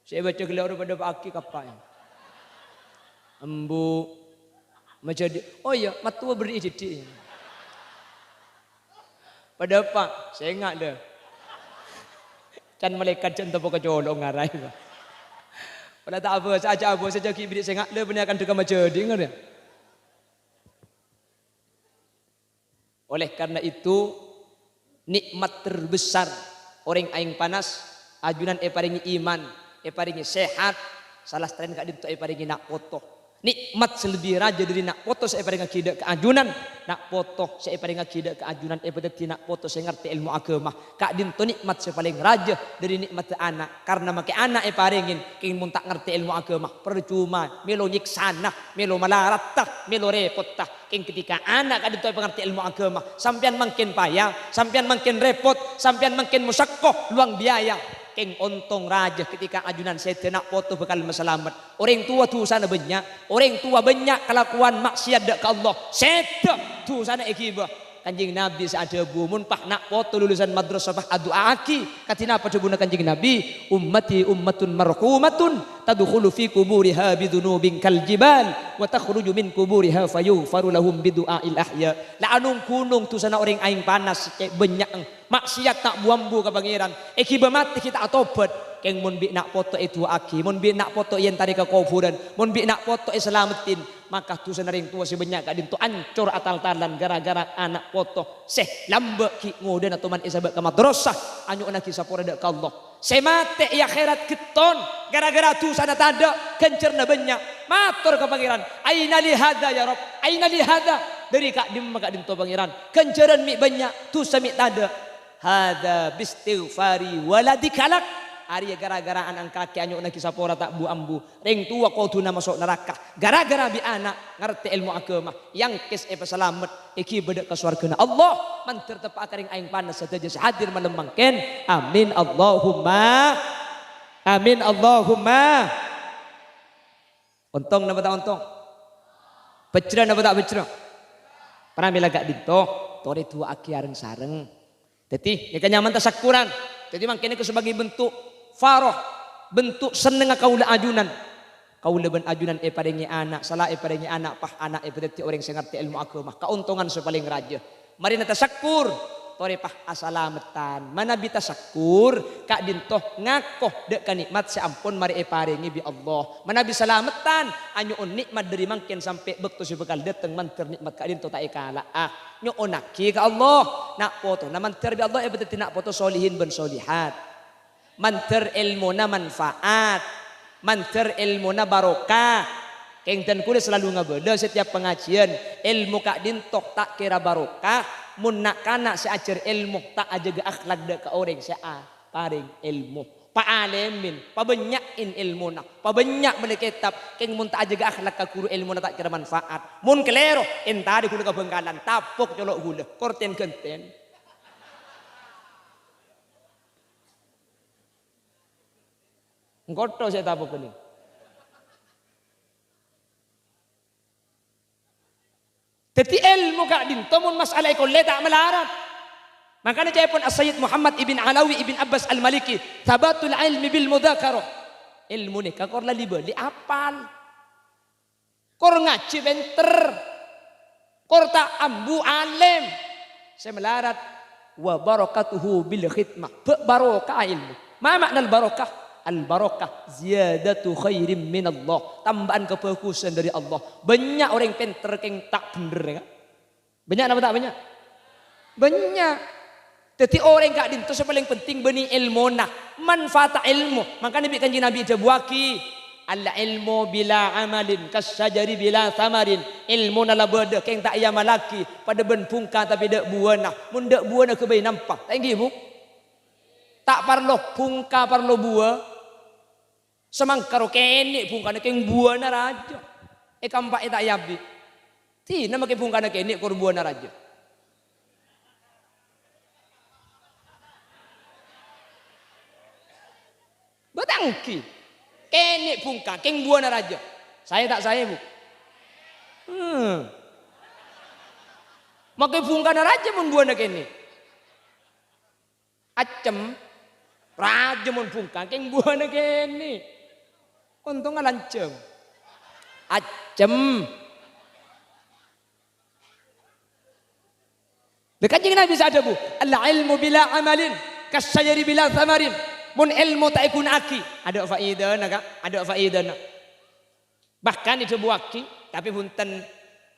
Sè èbâca ghellâ' oro padâpa'aghi kappa'. Embu'. Majâdhi, oh iyâ, mattowa berri'i dhiddhi'. Padâpa', sènga' dâ. Can malaèkat jân topo ka colo' ngaraè. Pala ta' abhâsa, ajâ' abhâsa jâ' ghi' berri' sènga' dâ bânnè akan dâ' ka majâdhi, ngarè. Oleh karena itu, nikmat terbesar orèng aèng panas, ajunan èparèngè iman, èparèngè sehat, salastarèn ka'dinto èparèngè na' poto. Nikmat sè lebbi rajâ dâri na' poto sè èparèngaghi dâ' ka ajunan, na' poto sè èparèngaghi dâ' ka ajunan èpadâddhi na' poto sè ngartè èlmo aghâma. Ka'dinto nikmat sè palèng rajâ dâri nikmatta ana', karna makè ana' èparèngè, kèng mon ta' ngartè èlmo aghâma, parcoma, mèlo nyèksana, mèlo malaratta, mèlo rèpotta. Kèng ketika ana' ka'dinto èpangartè èlmo aghâma, sampèyan mangkèn paya, sampèyan mangkèn rèpot, sampèyan mangkèn mosakko, luwang biaya. Kèng ontong rajâ ketika ajunan sèdhâ na' poto bhâkal masalamet. Orèng towa dhusana bânnya', orèng towa bânnya' kalakowan ma'siyat dâ' ka Allah, sèdhâ dhusana èghibâ. Kanjeng Nabi sè adhâbu, "Mon pas na' poto lulusan madrasah pas adu'aaghi, kadhi napa dhâbuna Kanjeng Nabi? 'Ummati ummatun marhumatun, tadkhulu fi quburiha bidzunubin kal jibal, wa takhruju min quburiha fayughfaru lahum bidu'ail ahya.'" La anong-ghunong dhusana orèng aèng panas sè cè' bânnya'na, ma'siyat ta' bu-ambu ka Pangèran, èghibâ matè ghi' ta' atobhât. Kèng mon bi' na' poto èdu'aaghi, mon bi' na' poto èentarè ka kobhurân, mon bi' na' poto èsalameddhi, maka dhusana rèng towa sè bânnya' ka'dinto ancor atal-talan ghârâ-ghârâ ana' poto sè lambâ' ghi' ngodâna toman èsabâ' ka madrasah, anyo'onnaghi sapora dâ' ka Allah. Sè matè è akhèrat ghetton ghârâ-ghârâ dhusana tadâ', ghânjhârânna bânnya'. Mator ka Pangèran, "Aina li hadza ya Rabb? Aina li hadza?" Dâri ka'dimma ka'dinto Pangèran? Ghânjhârân mè' bânnya', dhusa mè' tadâ'. "Hadza bistighfari waladika lak." Arèya ghârâ-ghârâ ana' engkakè anyo'onnaghi sapora ta' bu-ambu. Rèng towa kodhuna maso' naraka ghârâ-ghârâ bi' ana' ngartè èlmo aghâma, èangkès èpasalamet, èghibâ dâ' ka sowarghâna Allah. Mandhâr teppa'a ka rèng aèng panas sadhâjâ sè hadir malem mangkèn. Amin, Allahumma. Amin, Allahumma. Ontong napa ta' ontong? Bhâjhrâ napa ta' bhâjhrâ? Pramèla ka'dinto, torè du'aaghi reng-sareng. Dhâddhi, nèka nyamana tasakkuran. Dhâddhi, mangkèn nèka sabâgâi bentuk farah, bentuk sennengnga kaulâ ajunan. Kaulâ bân ajunan èparèngè ana', sala èparèngè ana', pas ana' èpadhâddhi orèng sè ngartè èlmo aghâma. Kaontongan sè palèng rajâ. Marèna tasakkur, torè pas asalameddhân. Manabi tasakkur, ka'dinto ngako dâ' ka nè'mat sè ampon marè èparèngè bi' Allah. Manabi salameddhân, anyo'on nè'mat dhâri mangkèn sampè' bâkto sè bhâkal dâteng, mandhâr nè'mat ka'dinto ta' èkala'a. Nyo'onnaghi ka Allah, na' potona mandhâr bi' Allah èpadhâddhi na' poto solihin bân solihat. Mandhâr èlmona manfaat, mandhâr èlmona barokah. Kèng dân kaulâ salalu ngabâlâ setiap pangajiân, èlmo ka'dinto ta' kèra barokah, mon na'-kana' sè ajhâr èlmo ta' ajâgâ akhlak dâ' ka orèng sè aparèng èlmo. Paalèmin, pabânnya'in èlmona, pabânnya' mellè kètab, kèng mon ta' ajâgâ akhlak ka ghuru, èlmona ta' kèra manfaat. Mon kalèro, èntarè ghulâ ka Bhângkalan, tapok colo' ghulâ, kortèn ghântèn. Engko' tho sè tapok kènè. Dhâddhi, èlmo ka'dinto mon mas'ala èkollè ta' malarat. Mangkana ca'èpon As-Sayyid Muhammad ibn Alawi ibn Abbas Al-Maliki, "Tsabatul ilmi bil mudzakarah." Èlmo nèka kor la li-bâli apal. Kor ngajhi pènter. Kor ta' ambu alèm. Sè malarat, "Wa barakatuhu bil khidmah." Bâ-, barokah èlmo. Ma ma'na al-barakah? Al-barakah ziyadatu khairim minallah. Tambâ'ân kabhâghusân dhâri Allah. Bânnya' orèng pènter kèng ta' bhendher, ya. Bânnya' napa ta' bânnya'? Bânnya'. Dhâddhi orèng ka'dinto sè palèng penting bânnè èlmona, manfaata èlmo. Mangkana bi' Kanjeng Nabi èdhâbuwaghi, "Al-ilmu bila amalin kasyajari bila samarin." Èlmona la bâdâ, kèng ta' èamallaghi, padâ bân bhungka tapè dâ' buwâna. Mon dâ' buwâna ghâbây nampa, ta' ènggi, Bu? Ta' parlo bhungka, parlo buwâ. Samangkaro kènè' bhungkana kèng buwâna rajâ. Èkampa'è ta' èabi'. Dinah makè bhungkana kènè' kor buwâna rajâ. Bâ' ta' ènggi. Kènè' bhungka kèng buwâna rajâ. Saè ta' saè, Bu? Hmm. Makè bhungkana rajâ mon buwâna kènè'. Accem. Rajâ mon bhungka, kèng buwâna kènè'. Ontong alanjhâng. Accem. Lha, Kanjeng Nabi sè adhâbu, "Al-ilmu bila amalin, kasyajari bila samarin." Mon èlmo ta' èghuna'aghi, adâ' faèdana, Ka', adâ' faèdana. Bahkan èdhâbuwaghi, tapè bhunten,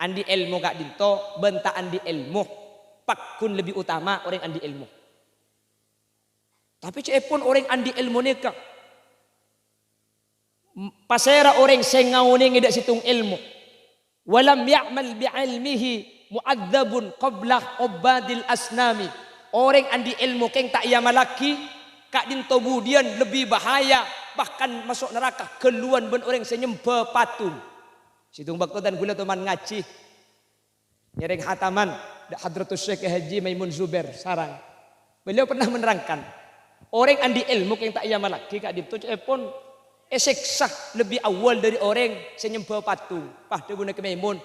andi' èlmo ka'dinto bân ta' andi' èlmo, pagghun lebbi utama orèng andi' èlmo. Tapè ca'èpon orèng andi' èlmo nèka, m-, pasèra orèng sè ngaonèngè dâ' sèttong èlmo? "Walam ya'mal bi ilmihi mu'adzabun qabla ubbadil asnami." Orèng andi' èlmo kèng ta' èamallaghi, ka'dinto budiyân lebbi bahaya, bahkan maso' naraka ghâlluwân bân orèng sè nyembhâ patung. Sèttong bâkto dân ghulâ toman ngajhi, ngèrèng khataman dâ' Hadratus Syekh Haji Maimun Zubair Sarang. Beliau pernah menerangkan, orèng andi' èlmo kèng ta' èamallaghi ka'dinto ca'èpon èsèksa lebbi awwal dâri orèng sè nyembhâ patung. Pas dhâbuna Kè Maimun,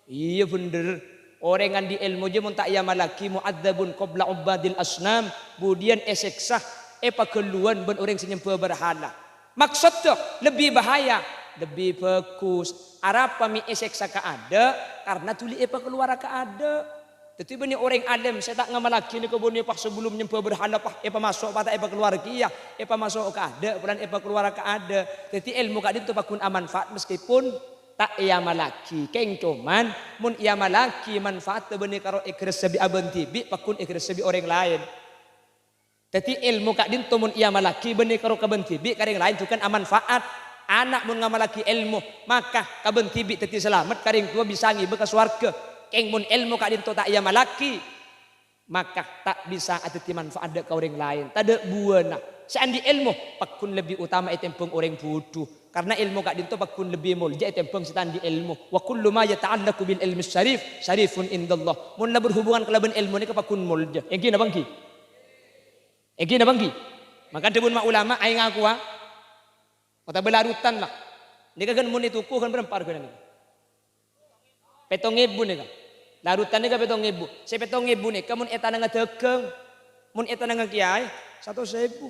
"Iyâ bhendher, orèng andi' èlmo jâ mon ta' èamallaghi mu'adzabun qabla ubbadil asnam, budiyân èsèksa, èpaghâlluwân bân orèng sè nyembhâ berhala." Maksodda lebbi bahaya, lebbi bhâghus. Arapa mè' èsèksa kaadâ', karna dhuli èpakalowara kaadâ'. Dhâddhi bânnè orèng alèm sè ta' ngamallaghi nèka bânnè pas sabellunna nyembhâ berhala, pas èpamaso' pas ta' èpakalowar kèya, èpamaso' kaadâ', polana èpakalowar kaadâ'. Dhâddhi èlmo ka'dinto pagghun amanfaat meskipun ta' èamallaghi. Kèng coman mon èamallaghi manfaatta bânnè karo èkaressèbi abâ' dhibi', pagghun èkaressèbi orèng laèn. Dhâddhi, èlmo ka'dinto mon èamallaghi bânnè karo ka bân dhibi' ka rèng laèn jhughân amanfaat. Ana' mon ngamallaghi èlmo, maka ka bân dhibi' dhâddhi salamet, ka rèng towa bisa ngibâ ka sowarghâ. Kèng mon èlmo ka'dinto ta' èamallaghi, maka ta' bisa adhâddhi manfaat dâ' ka orèng laèn, tadâ' buwâna. Sè andi' èlmo pagghun lebbi utama ètembhâng orèng budhu, karna èlmo ka'dinto pagghun lebbi molja ètembhâng sè ta' andi' èlmo. "Wa kullu ma yata'allaqu bil ilmi syarif, syarifun indallah." Mon la berhubungan kalabân èlmo nèka pagghun molja. Ènggi napa ènggi? Ènggi napa ènggi? Maka dhâbuna ulama, aènga kowa, Otabâ larutan la. Nèka kan mon è toko kan bârâmpa arghâna nèka? Pètto èbu nèka. Larutan nèka pètto èbu. Sè pètto èbu nèka mon ètanangnga dhâghâng, mon ètanangnga kèyaè, satos èbu.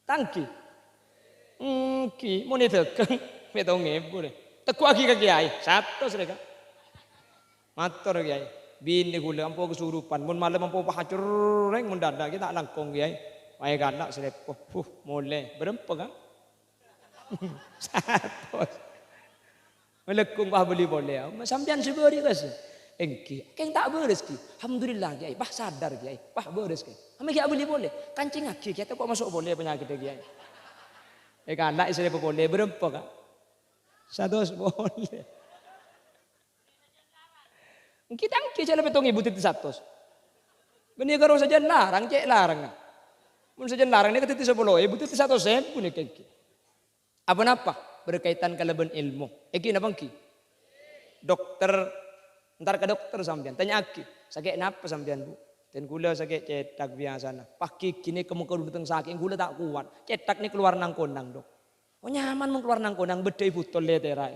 Ta' ènggi? Ènggi, mon è dhâghâng, pètto èbu rè. Tegghu'aghi ka kèyaè, satos rè, Ka'. Mator kèyaè, binè ghulâ ampo kasurupan, mon malem ampo pahacorrèng mon dâdâ kèya ta' langkong kèyaè. Wae kana' salepo, huh, molè, bârâmpa, Ka'? Satos. Malèkung pas bâli polè, ya. Sampèyan sè bâri' kas? Ènggi. Kèng ta' bârâs, ghi. Alhamdulillah, kèyaè. Pas sadar, kèyaè. Pas bârâs, kèyaè. Sampèyan ghi' abâli polè. Kancèngngaghi, kèyaè, ta' kok maso' polè panyakèddhâ, kèyaè. È, kana' sè polè, bârâmpa, Ka'? Satos polè. Ènggi ta' ènggi cè' la pètto èbu dhâddhi satos. Bânnè karo sajân larang, cè' larangnga. Mon sajân larang nèka dhâddhi sapolo èbu, dhâddhi satos èbu nèka ènggi. Apa-napa berkaitan kalabân èlmo. Ènggi napa ènggi? Dokter, entar ka dokter sampèyan, tanya'aghi, "Sakè' napa sampèyan, Bu?" "Dân ghulâ sakè' cèthak biyasana. Pas ghighina kemma-, kadhung dâteng sakè', ghulâ ta' kowat. Cèthak nèka kalowar nang-konang, Dok." "Oh, nyaman mon kalowar nang-konang, bâddhâi butol lètèra."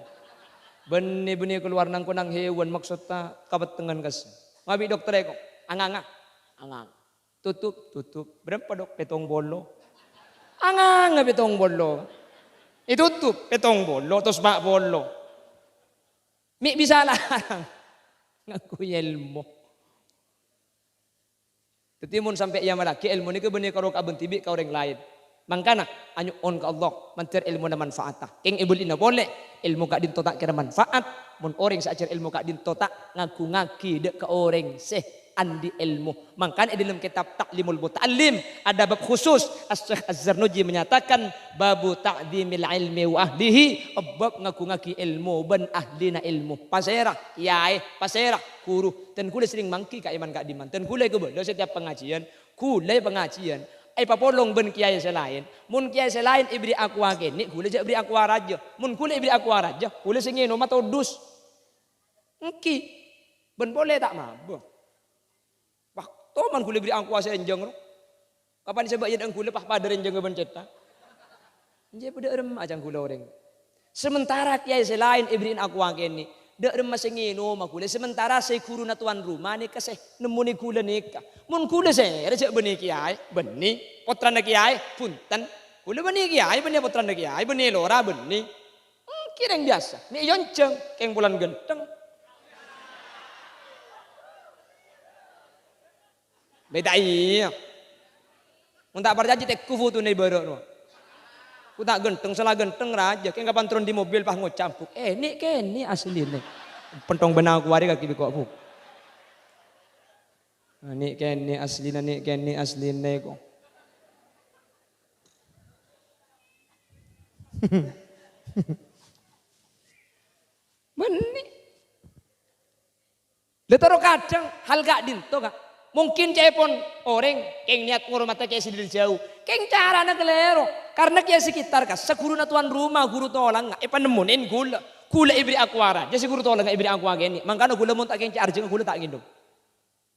"Bânnè, bânnè kalowar nang-konang hèwan, maksoddhâ kapettengngan kassa'." Mabi' dokterra kok, "Anganga." "Anganga." "Tutup." "Tutup." "Bârâmpa, Dok?" "Pèttong polo." "Anganga pèttong polo." "Ètutup." "Pèttong polo, tos pa' polo." Mè' bisa larang. Ngangghuy èlmo. Dhâddhi, mon sampè' èamallaghi èlmo nèka bânnè karo kabân dhibi' ka orèng laèn. Mangkana, anyo'on ka Allah, mandhâr èlmona manfaatta. Kèng èbâlina polè, èlmo ka'dinto ta' kèra manfaat, mon orèng sè ajhâr èlmo ka'dinto ta' ngaghungaghi dâ' ka orèng sè andi' èlmo. Mangkana è dâlem kètab Ta'limul Muta'allim, ada bab khusus, Asy-Syaikh Az-Zarnuji menyatakan, "Babu ta'dzimil ilmi wa ahlihi," bab ngaghungaghi èlmo bân ahlina èlmo. Pasèra? Kèyaè. Pasèra? Ghuru. Dân ghulâ serrèng mangghi ka'imman ka'dimman. Dân ghulâ èkabâlâ setiap pangajiyân. Ghulâ pangajiyân èpapolong bân kèyaè sè laèn. Mon kèyaè sè laèn èbèrri' aqua kènè', ghulâ jhâ' bèrri' aqua rajâ. Mon ghulâ èbèrri' aqua rajâ, ghulâ sè ngènoma todus. Ènggi. Bân polè ta' mabâ. Wah, toman ghulâ èbèrri' aqua sè ènjhâng, ro. Kapan sè bâ' iyâ dhâng ghulâ pas padâ rènjhângnga bân cèthak. Enjâ' padâ remma ajhâng ghulâ orèng. Sementara kèyaè sè laèn èbèrri'in aqua kènè', dâ' remma sè ngènoma ghulâ. Sementara sè ghuruna towan roma nèka sè nemmonè ghulâ nèka. Mon ghulâ sèra jhâ' bânnè kèyaè, bânnè. Pottrana kèyaè, bhunten. Ghulâ bânnè kèyaè, bânnè pottrana kèyaè, bânnè lora, bânnè. Hmm, kèrèng biyasa. Mè' èyonjhâng, kèng polana ghântheng. Bâdâ iyâ. Mon ta' parcajâ, tèngghu fotona è bârâ' rowa. Ku ta' ghântheng, sala ghântheng rajâ. Kèng kapan toron dâri mobil pas ngoca', "Bu, eh, nè' kènè' aslina." Penthong bân aqua rè kakè bi' ko', Bu. "Nè' kènè' aslina, nè' kènè' aslina ko'." Bânnè. Lha, terro kadhâng hal ka'dinto, Ka'. Mungkin ca'èpon orèng kèng niyat ngormatè kèyaè sè dâri jhâu. Kèng carana kalèro. Karna kèyaè sekitar kassa' ghuruna towan roma, ghuru tolangnga, èpanemmonèn ghulâ. Ghulâ èbèrri' aqua rajâ, sè ghuru tolangnga èbèrri' aqua kènè'. Mangkana ghulâ mon ta' kèng cè' arjhângnga ghulâ ta' ngènom.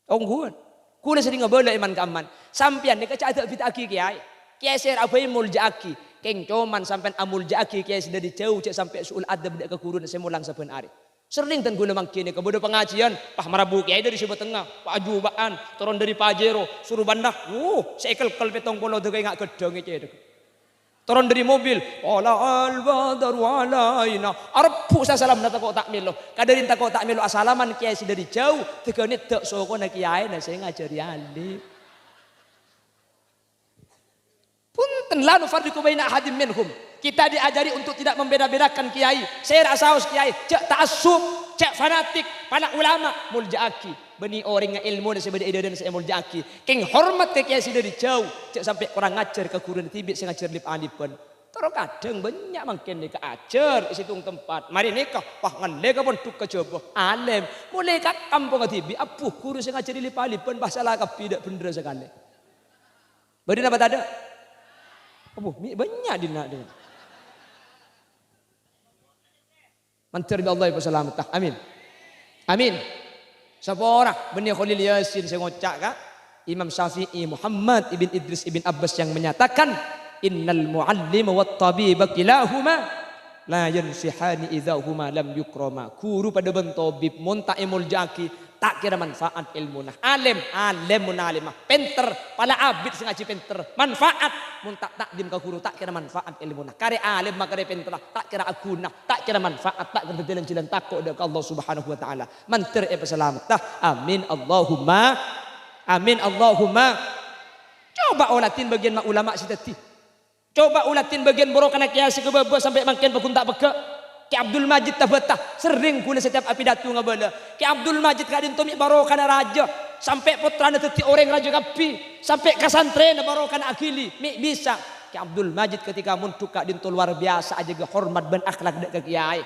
Ongghuwân. Ghulâ serrèng abâlâ è man-ka'emman. Sampèyan nèka jhâ' adâ'-bidâ'âghi kèyaè. Kèyaè sè rabbhâi molja'aghi. Kèng coma sampèyan amolja'aghi kèyaè sè dâri jhâu, jhâ' sampè' su'ul adab dâ' ka ghuruna sè molang sabbhân arè. Serrèng dân ghulâ mangghi nèka bâdâ pangajiyân, pas marabu kèyaè dâri Sibâtengnga, pas ajuba'an, toron dâri Pajero, soro bânna, wuh, sè èkelkel pèttong polo dâgâ enga' ghâddhâng è cèdhâ. Toron dâri mobil, "Tala'al badru alaina." Arebbhu' sasalamma tako' ta' mèlo. Kadârin tako' ta' mèlo asalaman kèyaè sè dâri jhâu, dâgâ nèddhâ' sokona kèyaèna sè ngajhâri alim. Bhunten, "La nufarriqu baina ahadin minhum." Kita diajari untuk tidak membeda-bedakan kiai. Sèra saos kiai, jhâ' ta'assub, jhâ' fanatik, para ulama, molja'aghi. Bânnè orèngnga èlmona sè bâdâ è dâdâna sè èmolja'aghi. Kèng hormat ka kiai sè dâri jhâu, jhâ' sampè' korang ajhâr ka ghuruna dhibi' sè ngajhâr lip-alipan. Terro kadhâng bânnya' mangkèn nèka ajhâr è sèttong tempat. Marè nèka, wah, ngallè ka pondhuk ka Jhâbâ, alèm. Molaè ka kampongnga dhibi', abbhu, ghuru sè ngajhâri lip-alipan, wah, sala kabbhi, ta' bhendher sakalè. Bâdâ napa tadâ'? Abbhu, mè' bânnya' dinna', dinna'. Mandhâr bi' Allah èpasalamedhâ. Amin. Amin. Sapa ora bânnè Khalil Yasin sè ngoca' ka Imam Syafi'i, Muhammad ibn Idris ibn Abbas yang menyatakan, "Innal mu'allima wat tabiba kilahuma la yansihani idza huma lam yukrama." Ghuru padâ bân tabib, mon ta' èmolja'aghi, ta' kèra manfaat èlmona. Alim, alim mon alimma. Pènter, pala abit sè ngajhi pènter. Manfaat, mon ta' ta'dim ka ghuru, ta' kèra manfaat èlmona. Karè alimma karè pènterra, ta' kèra aghuna, ta' kèra manfaat, ta' kèra dhâddhi lan-jhâlân tako' dâ' ka Allah Subhanahu wa Ta'ala. Mandhâr èpasalamedhâ. Amin, Allahumma amin, Allahumma. Coba oladhi bâgiyân ma-, ulama sè dhâddhi. Coba oladhi bâgiyân barokana kèyaè sè ka bâbâ sampè' mangkèn paggun ta' pegghâ'. Kè Abdul Majid Tabata, serrèng ghulâ setiap apidato ngabâlâ. Kè Abdul Majid ka'dinto mè' barokana rajâ, sampè' pottrana dhâddhi orèng rajâ kabbhi, sampè' kasantrèna barokana aghili, mè' bisa. Kè Abdul Majid ketika mondhuk ka'dinto lowar biyasa ajâgâ hormat bân akhlak dâ' ka kèyaè.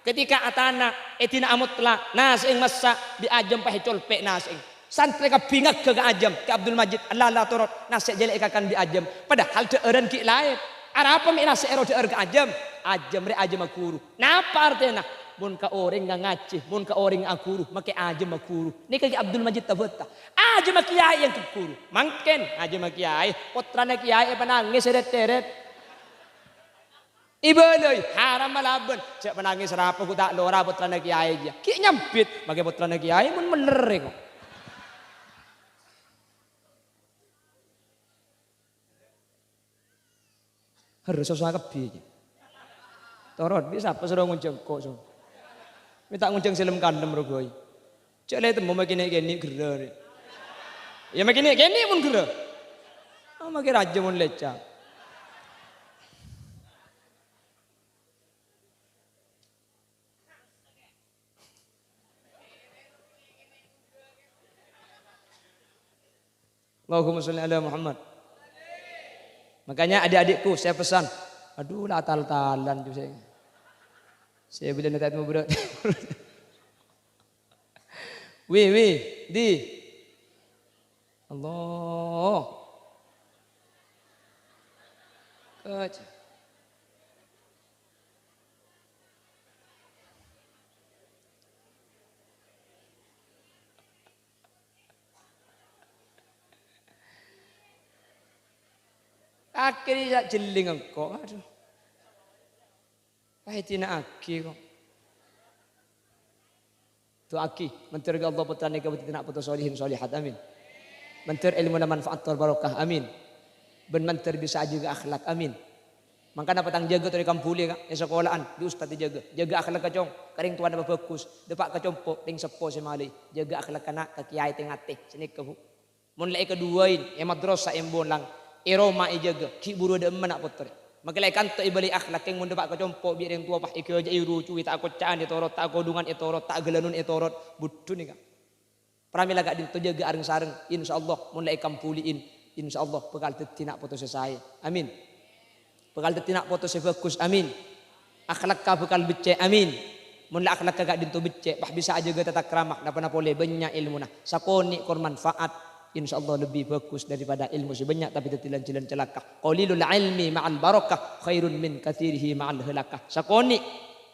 Ketika atana', èdina'a motla', nasè'èng massa', bi' ajâm pas ècolpè' nasè'èng. Santrè kabbhi ngaghâ ka ajâm, Kè Abdul Majid, "Ella, ella, torot, nasè' jhâ' la èkakan bi' ajâm." Padahal dhâ'ârân ghi' laèn. Arapa mè' nasè' èrodhâ'âr ka ajâm? Ajâm rè ajâmma ghuru. Napa artèna? Mon ka orèng ngangajhi, mon ka orèng aghuru, makè ajâmma ghuru. Nèka Kè Abdul Majid Tabata. Ajâmma kèyaè èangghep ghuru. Mangkèn, ajâmma kèyaè, pottrana kèyaè èpanangès èrèt-èrèt. Èbâlâi, haram malabân. Jhâ' panangès rapa ghu ta' lora pottrana kèyaè jiyâ. Ghi' nyambit, makè pottrana kèyaè mon mellèrrè kok. Harus sosowa kabbhi jiyâ. Torot, bi' sapa soro ngonjhâng kok, so? Mè' ta' ngonjhâng sè lem-kalem rowa bhâi. Jhâ' la ètemmo makè nè'-kènè' ghârrâ, rè. Iyâ, makè nè'-kènè' mon ghârrâ. Oh, makè rajâ mon lèca'. Allahumma sholli ala Muhammad. Makanya adik-adikku saya pesan, aduh, la tal-talan tuh saya. Saya bilang nanti mau berat. Wi, wi, di. Allah. Kec. Akhirnya jhelling engko', aduh. Pas èdina'aghi kok. Du'aaghi, mandhâr ka Allah pottrana èkabâdhi na' poto solihin solihat, amin. Mandhâr èlmona manfaat tor barokah, amin. Bân mandhâr bisa ajâgâ akhlak, amin. Mangkana patang jâgâ torè kambhuli, Ka', è sakola'an, bi' ustad èjâgâ. Jâgâ akhlakka, Cong, ka rèng towana pabhâghus, dâpa' ka compo', rèng seppo sè malè. Jâgâ akhlakka, Na', ka kèyaè tè-ngatè, sanèka, Bu. Mon la èkaduwâi, è madrasah èmolang, è roma èjâgâ, ghi' buru dâ'emma na' pottrè. Makè la èkanto èbâlâi akhlak, kèng mon dâpa' ka compo' bi' rèng towa pas èghâjâ'â, èrucuwi, ta' akocca'an ètorot, ta' akodhungan ètorot, ta' aghâlanun ètorot, budhuna, Ka'. Pramèla ka'dinto jâgâ areng-sareng, insyaallah mon la èkambhuli'in, insyaallah bhâkal dhâddhi na' poto sè saè. Amin. Bhâkal dhâddhi na' poto sè bhâghus. Amin. Akhlakka bhâkal beccè'. Amin. Mon la akhlakka ka'dinto beccè', pas bisa ajâgâ tata krama, napa-napa polè bânnya' èlmona. Sakonè' kor manfaat, insyaallah lebbi bhâghus daripada èlmo sè bânnya' tapè dhâddhi lan-jhâlân calaka. Qalilul ilmi ma'al barakah khairun min katsirihi ma'al halakah. Sakonè'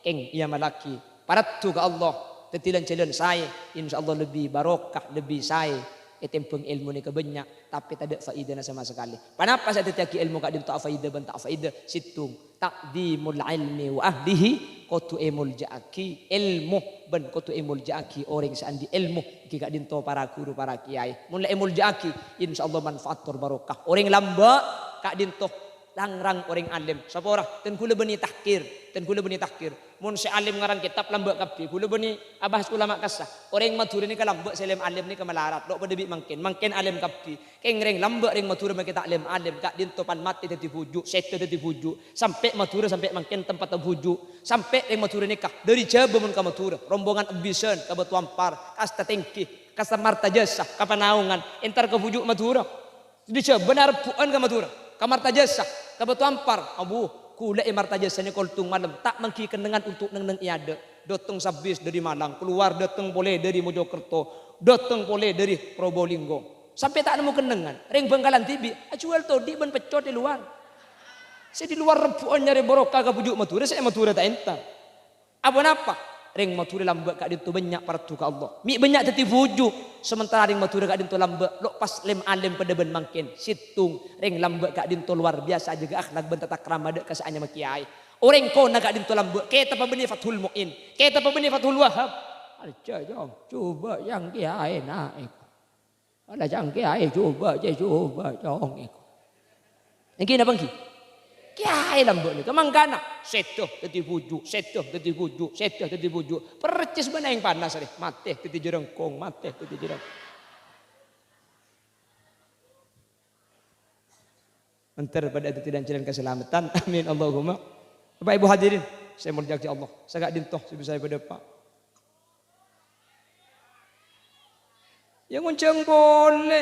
kèng èamallaghi, paraddu ka Allah, dhâddhi lan-jhâlân saè, insyaallah lebbi barokah, lebbi saè ètèmbhâng èlmo nèka bânnya', tapè tadâ' faidana sama sakalè. Ponapa sè dhâddhiyâghi èlmo ka'dinto afaida bân ta' afaida? Sèttong, ta'dzimul ilmi wa ahlihi, kodhu èmolja'aghi èlmo bân kodhu èmolja'aghi orèng sè andi' èlmo, èngghi ka'dinto para ghuru, para kèyaè. Mon la èmolja'aghi, insyaallah manfaat tor barokah. Orèng lambâ' ka'dinto rang-rang orèng alim. Sapa ora? Ten ghulâ bânnè tahkir, ten ghulâ bânnè tahkir. Mon sè alim ngarang kètab lambâ' kabbhi, ghulâ bânnè abahas ulama kassa. Orèng Madhurâ nèka lambâ' sè alim-alim nèka malarat, lo' padâ bi' mangkèn. Mangkèn alim kabbhi. Kèng rèng lambâ' rèng Madhurâ makè ta' lem-alem, ka'dinto pan matè dhâddhi bhuju', sèdhâ dhâddhi bhuju'. Sampè' Madhurâ sampè' mangkèn tempatta bhuju'. Sampè' rèng Madhurâ nèka dhâri Jhâbâ mon ka Madhurâ, rombongan Ebbisân, ka Bâtoampar, ka Astatèngghi, ka Martajasa, ka Panaongan, entar ka bhuju' Madhurâ. Dhâri Jhâbâ na' rebbhu'ân ka Madhurâ, ka Martajasa, ka Bâtoampar. Abu, ghulâ è Martajasa nèka kolthung malem, ta' mangghi kennengngan untuk neng-neng è adâ'. Dâteng sabbhis dhâri Malang, kalowar dâteng polè dhâri Mojokerto, dâteng polè dhâri Probolinggo. Sampè' ta' nemmo kennengngan. Rèng Bhângkalan dhibi' ajhuwâl todhi' bân peccot è lowar. Sè è lowar rebbhu'ân nyarè barokah ka bhuju' Madhurâ, sè è Madhurâ ta' entar. Aponapa? Rèng Madhurâ lambâ' ka'dinto bânnya' parlo ka Allah. Mè' bânnya' dhâddhi bhuju', sementara rèng Madhurâ ka'dinto lambâ' lo' pas lem-alem padâ bân mangkèn. Sèttong, rèng lambâ' ka'dinto lowar biyasa jâgâ akhlak bân tatakrama dâ' ka sè anyama kèyaè. Orèng kona ka'dinto lambâ', kètabbhâ bânnè Fathul Mu'in, kètabbhâ bânnè Fathul Wahhab. Arjâ, Cong, coba yang kèyaè naèk. Ala cangkè aè, coba, cè, coba, cong, èko. Èngghi napa èngghi? Kèyaè lambâ' nèka mangkana, sèdhâ dhâddhi bhuju', sèdhâ dhâddhi bhuju', sèdhâ dhâddhi bhuju'. Percis bân aèng panas rè, matè dhâddhi jhârângkong, matè dhâddhi jhârângkong. Mandhâr padâ dhâddhi lan-jhâlân kasalameddhân. Amin, Allahumma. Bapak Ibu hadirin, sè èmoljâ'aghi Allah, saka'dinto sè bisa èpadâpa'. Yâ ngonjhâng polè.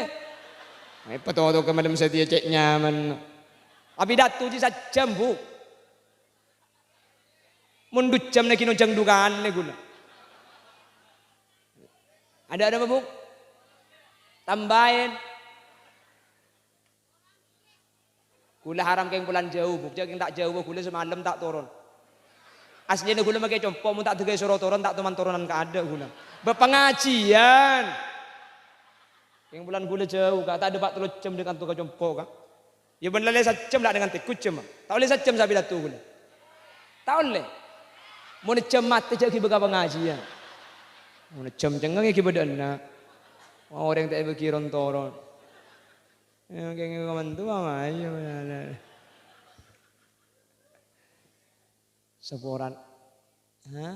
Èpatotoghi malem satèya cè' nyaman. Apidato jiyâ sajjhâm, Bu. Mon du jhâm nèka ngonjhâng du kalè ghulâ. Adâ' napa, Bu? Tambâi. Ghulâ haram kèng polana jhâu, Bu. Jhâ' kèng ta' jhâu, ghulâ samalem ta' toron. Aslina ghulâ makè compo', mon ta' dâgâi soro toron, ta' toman toronan kaadâ' ghulâ. Bâ' pangajiyân. Kèng polana ghulâ jhâu, Ka', ta' dâpa' tello jhâm dâ' kanto ka compo', Ka'. Yâ bân la ollè sajjhâm la nèng tèngghu jhâmma. Ta' ollè sajjhâm sè apidato ghulâ. Ta' ollè. Mon jhâm matè jhâ' ghibâ ka pangajiyân. Mon jhâm cengngeng yâ ghibâ dâ' enna'. Orèng ta' èbâghi ron-toron. Yâ, kèng kamanto apa yâ, bener. Saporan. Hah?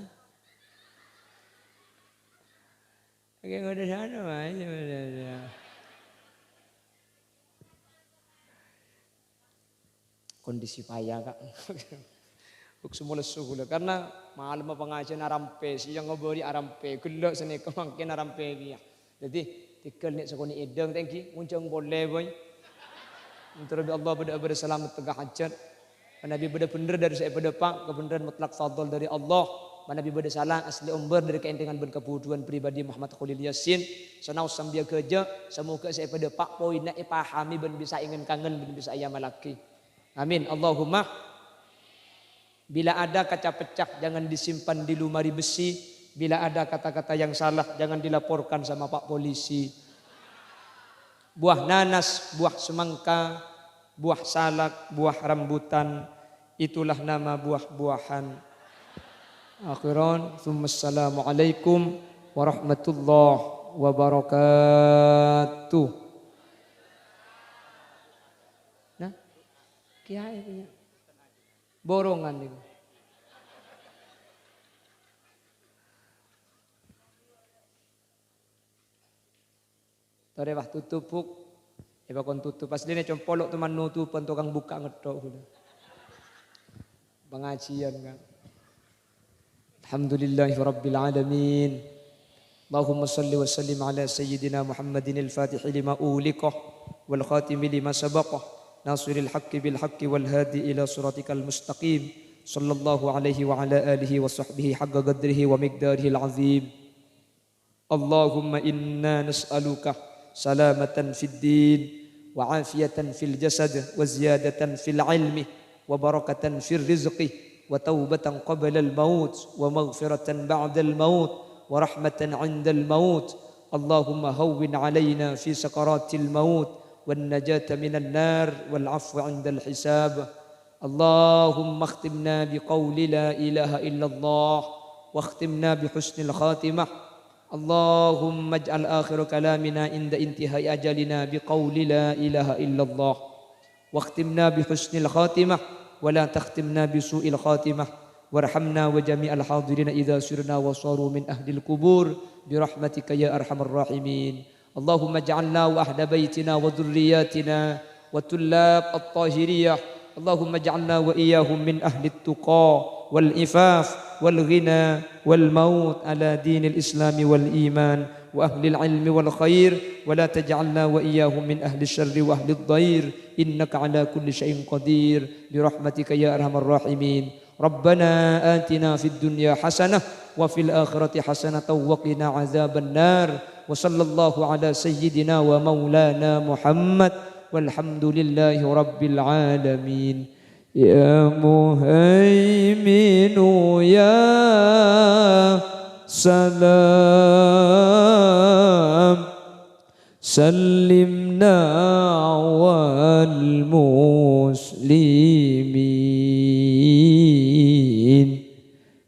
Kèng udah sana, apa yâ, bener. Kondisi paya, Ka'. Buk semua lesu ghulâ. Karena malemma pangajiyân arampè, sèyang ngabâri arampè, ghellâ' sanèka mangkèn arampè kèya. Dhâddhi, tèghâl nè' sakonè' èdhâng, ta' èngghi, ngonjhâng polè, boy. Mandhâr bi' Allah padâ abârâs salamet tengka hajhât. Manabi bâdâ bhendher dâri sè èpadâpa', kabhendherran mutlak fadl dâri Allah. Manabi bâdâ sala, aslè ombâr dâri kaèntengan bân kabhudhuwân pribadi Muhammad Kholil Yasin. Sanaos sambiyâ ghâjâ, samoghâ sè èpadâpa' poinna èpahamè bân bisa èngen-kangen bân bisa èamallaghi. Amin. Allahumma. Bila ada kaca pecah, jangan disimpan di lemari besi. Bila ada kata-kata yang salah, jangan dilaporkan sama Pak Polisi. Buah nanas, buah semangka, buah salak, buah rambutan, itulah nama buah-buahan. Akhiran, tsumma assalamualaikum warahmatullahi wabarakatuh. Nah, kiai punya borongan itu. Torè, wah, tutup, Bu'. Èpakon tutup. Pas dina compo' lo' toman nutupân tokang bukka' ngetthok ghulâ. Pangajiyân, Ka'. Alhamdulillahirabbil alamin. Allahumma shalli wa sallim ala sayyidina Muhammadinil fatihi lima ughliqa wal khatimi lima sabaqa nasiril haqqi bil haqqi wal hadi ila siratikal mustaqim. Sallallahu alaihi wa ala alihi wa sahbihi haqqa qadrihi wa miqdarihil azim. اللهم إنا نسألك سلامة في الدين وعافية في الجسد وزيادة في العلم وبركة في الرزق وتوبة قبل الموت ومغفرة بعد الموت ورحمة عند الموت. اللهم هون علينا في سكرات الموت والنجاة من النار والعفو عند الحساب. اللهم اختمنا بقول لا إله إلا الله، واختمنا بحسن الخاتمة. اللهم اجعل آخر كلامنا عند انتهاء أجلنا بقول لا إله إلا الله، واختمنا بحسن الخاتمة، ولا تختمنا بسوء الخاتمة، وارحمنا وجميع الحاضرين إذا صرنا وصاروا من أهل القبور برحمتك يا أرحم الراحمين. اللهم اجعلنا وأهل بيتنا وذرياتنا وطلاب الطاهرية، اللهم اجعلنا وإياهم من أهل التقى والعفاف والغنى والموت على دين الإسلام والإيمان وأهل العلم والخير، ولا تجعلنا وإياهم من أهل الشر وأهل الضير، إنك على كل شيء قدير برحمتك يا أرحم الراحمين. ربنا آتنا في الدنيا حسنة وفي الآخرة حسنة وقنا عذاب النار. وصلى الله على سيدنا ومولانا محمد، والحمد لله رب العالمين. يا مهيمن يا السلام سلمنا والمسلمين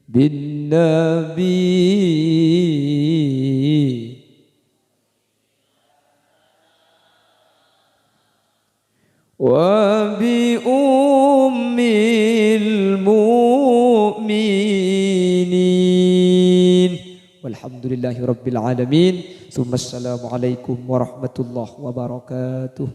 بالنبي وبأم المؤمنين. والحمد لله رب العالمين. ثم السلام عليكم ورحمة الله وبركاته.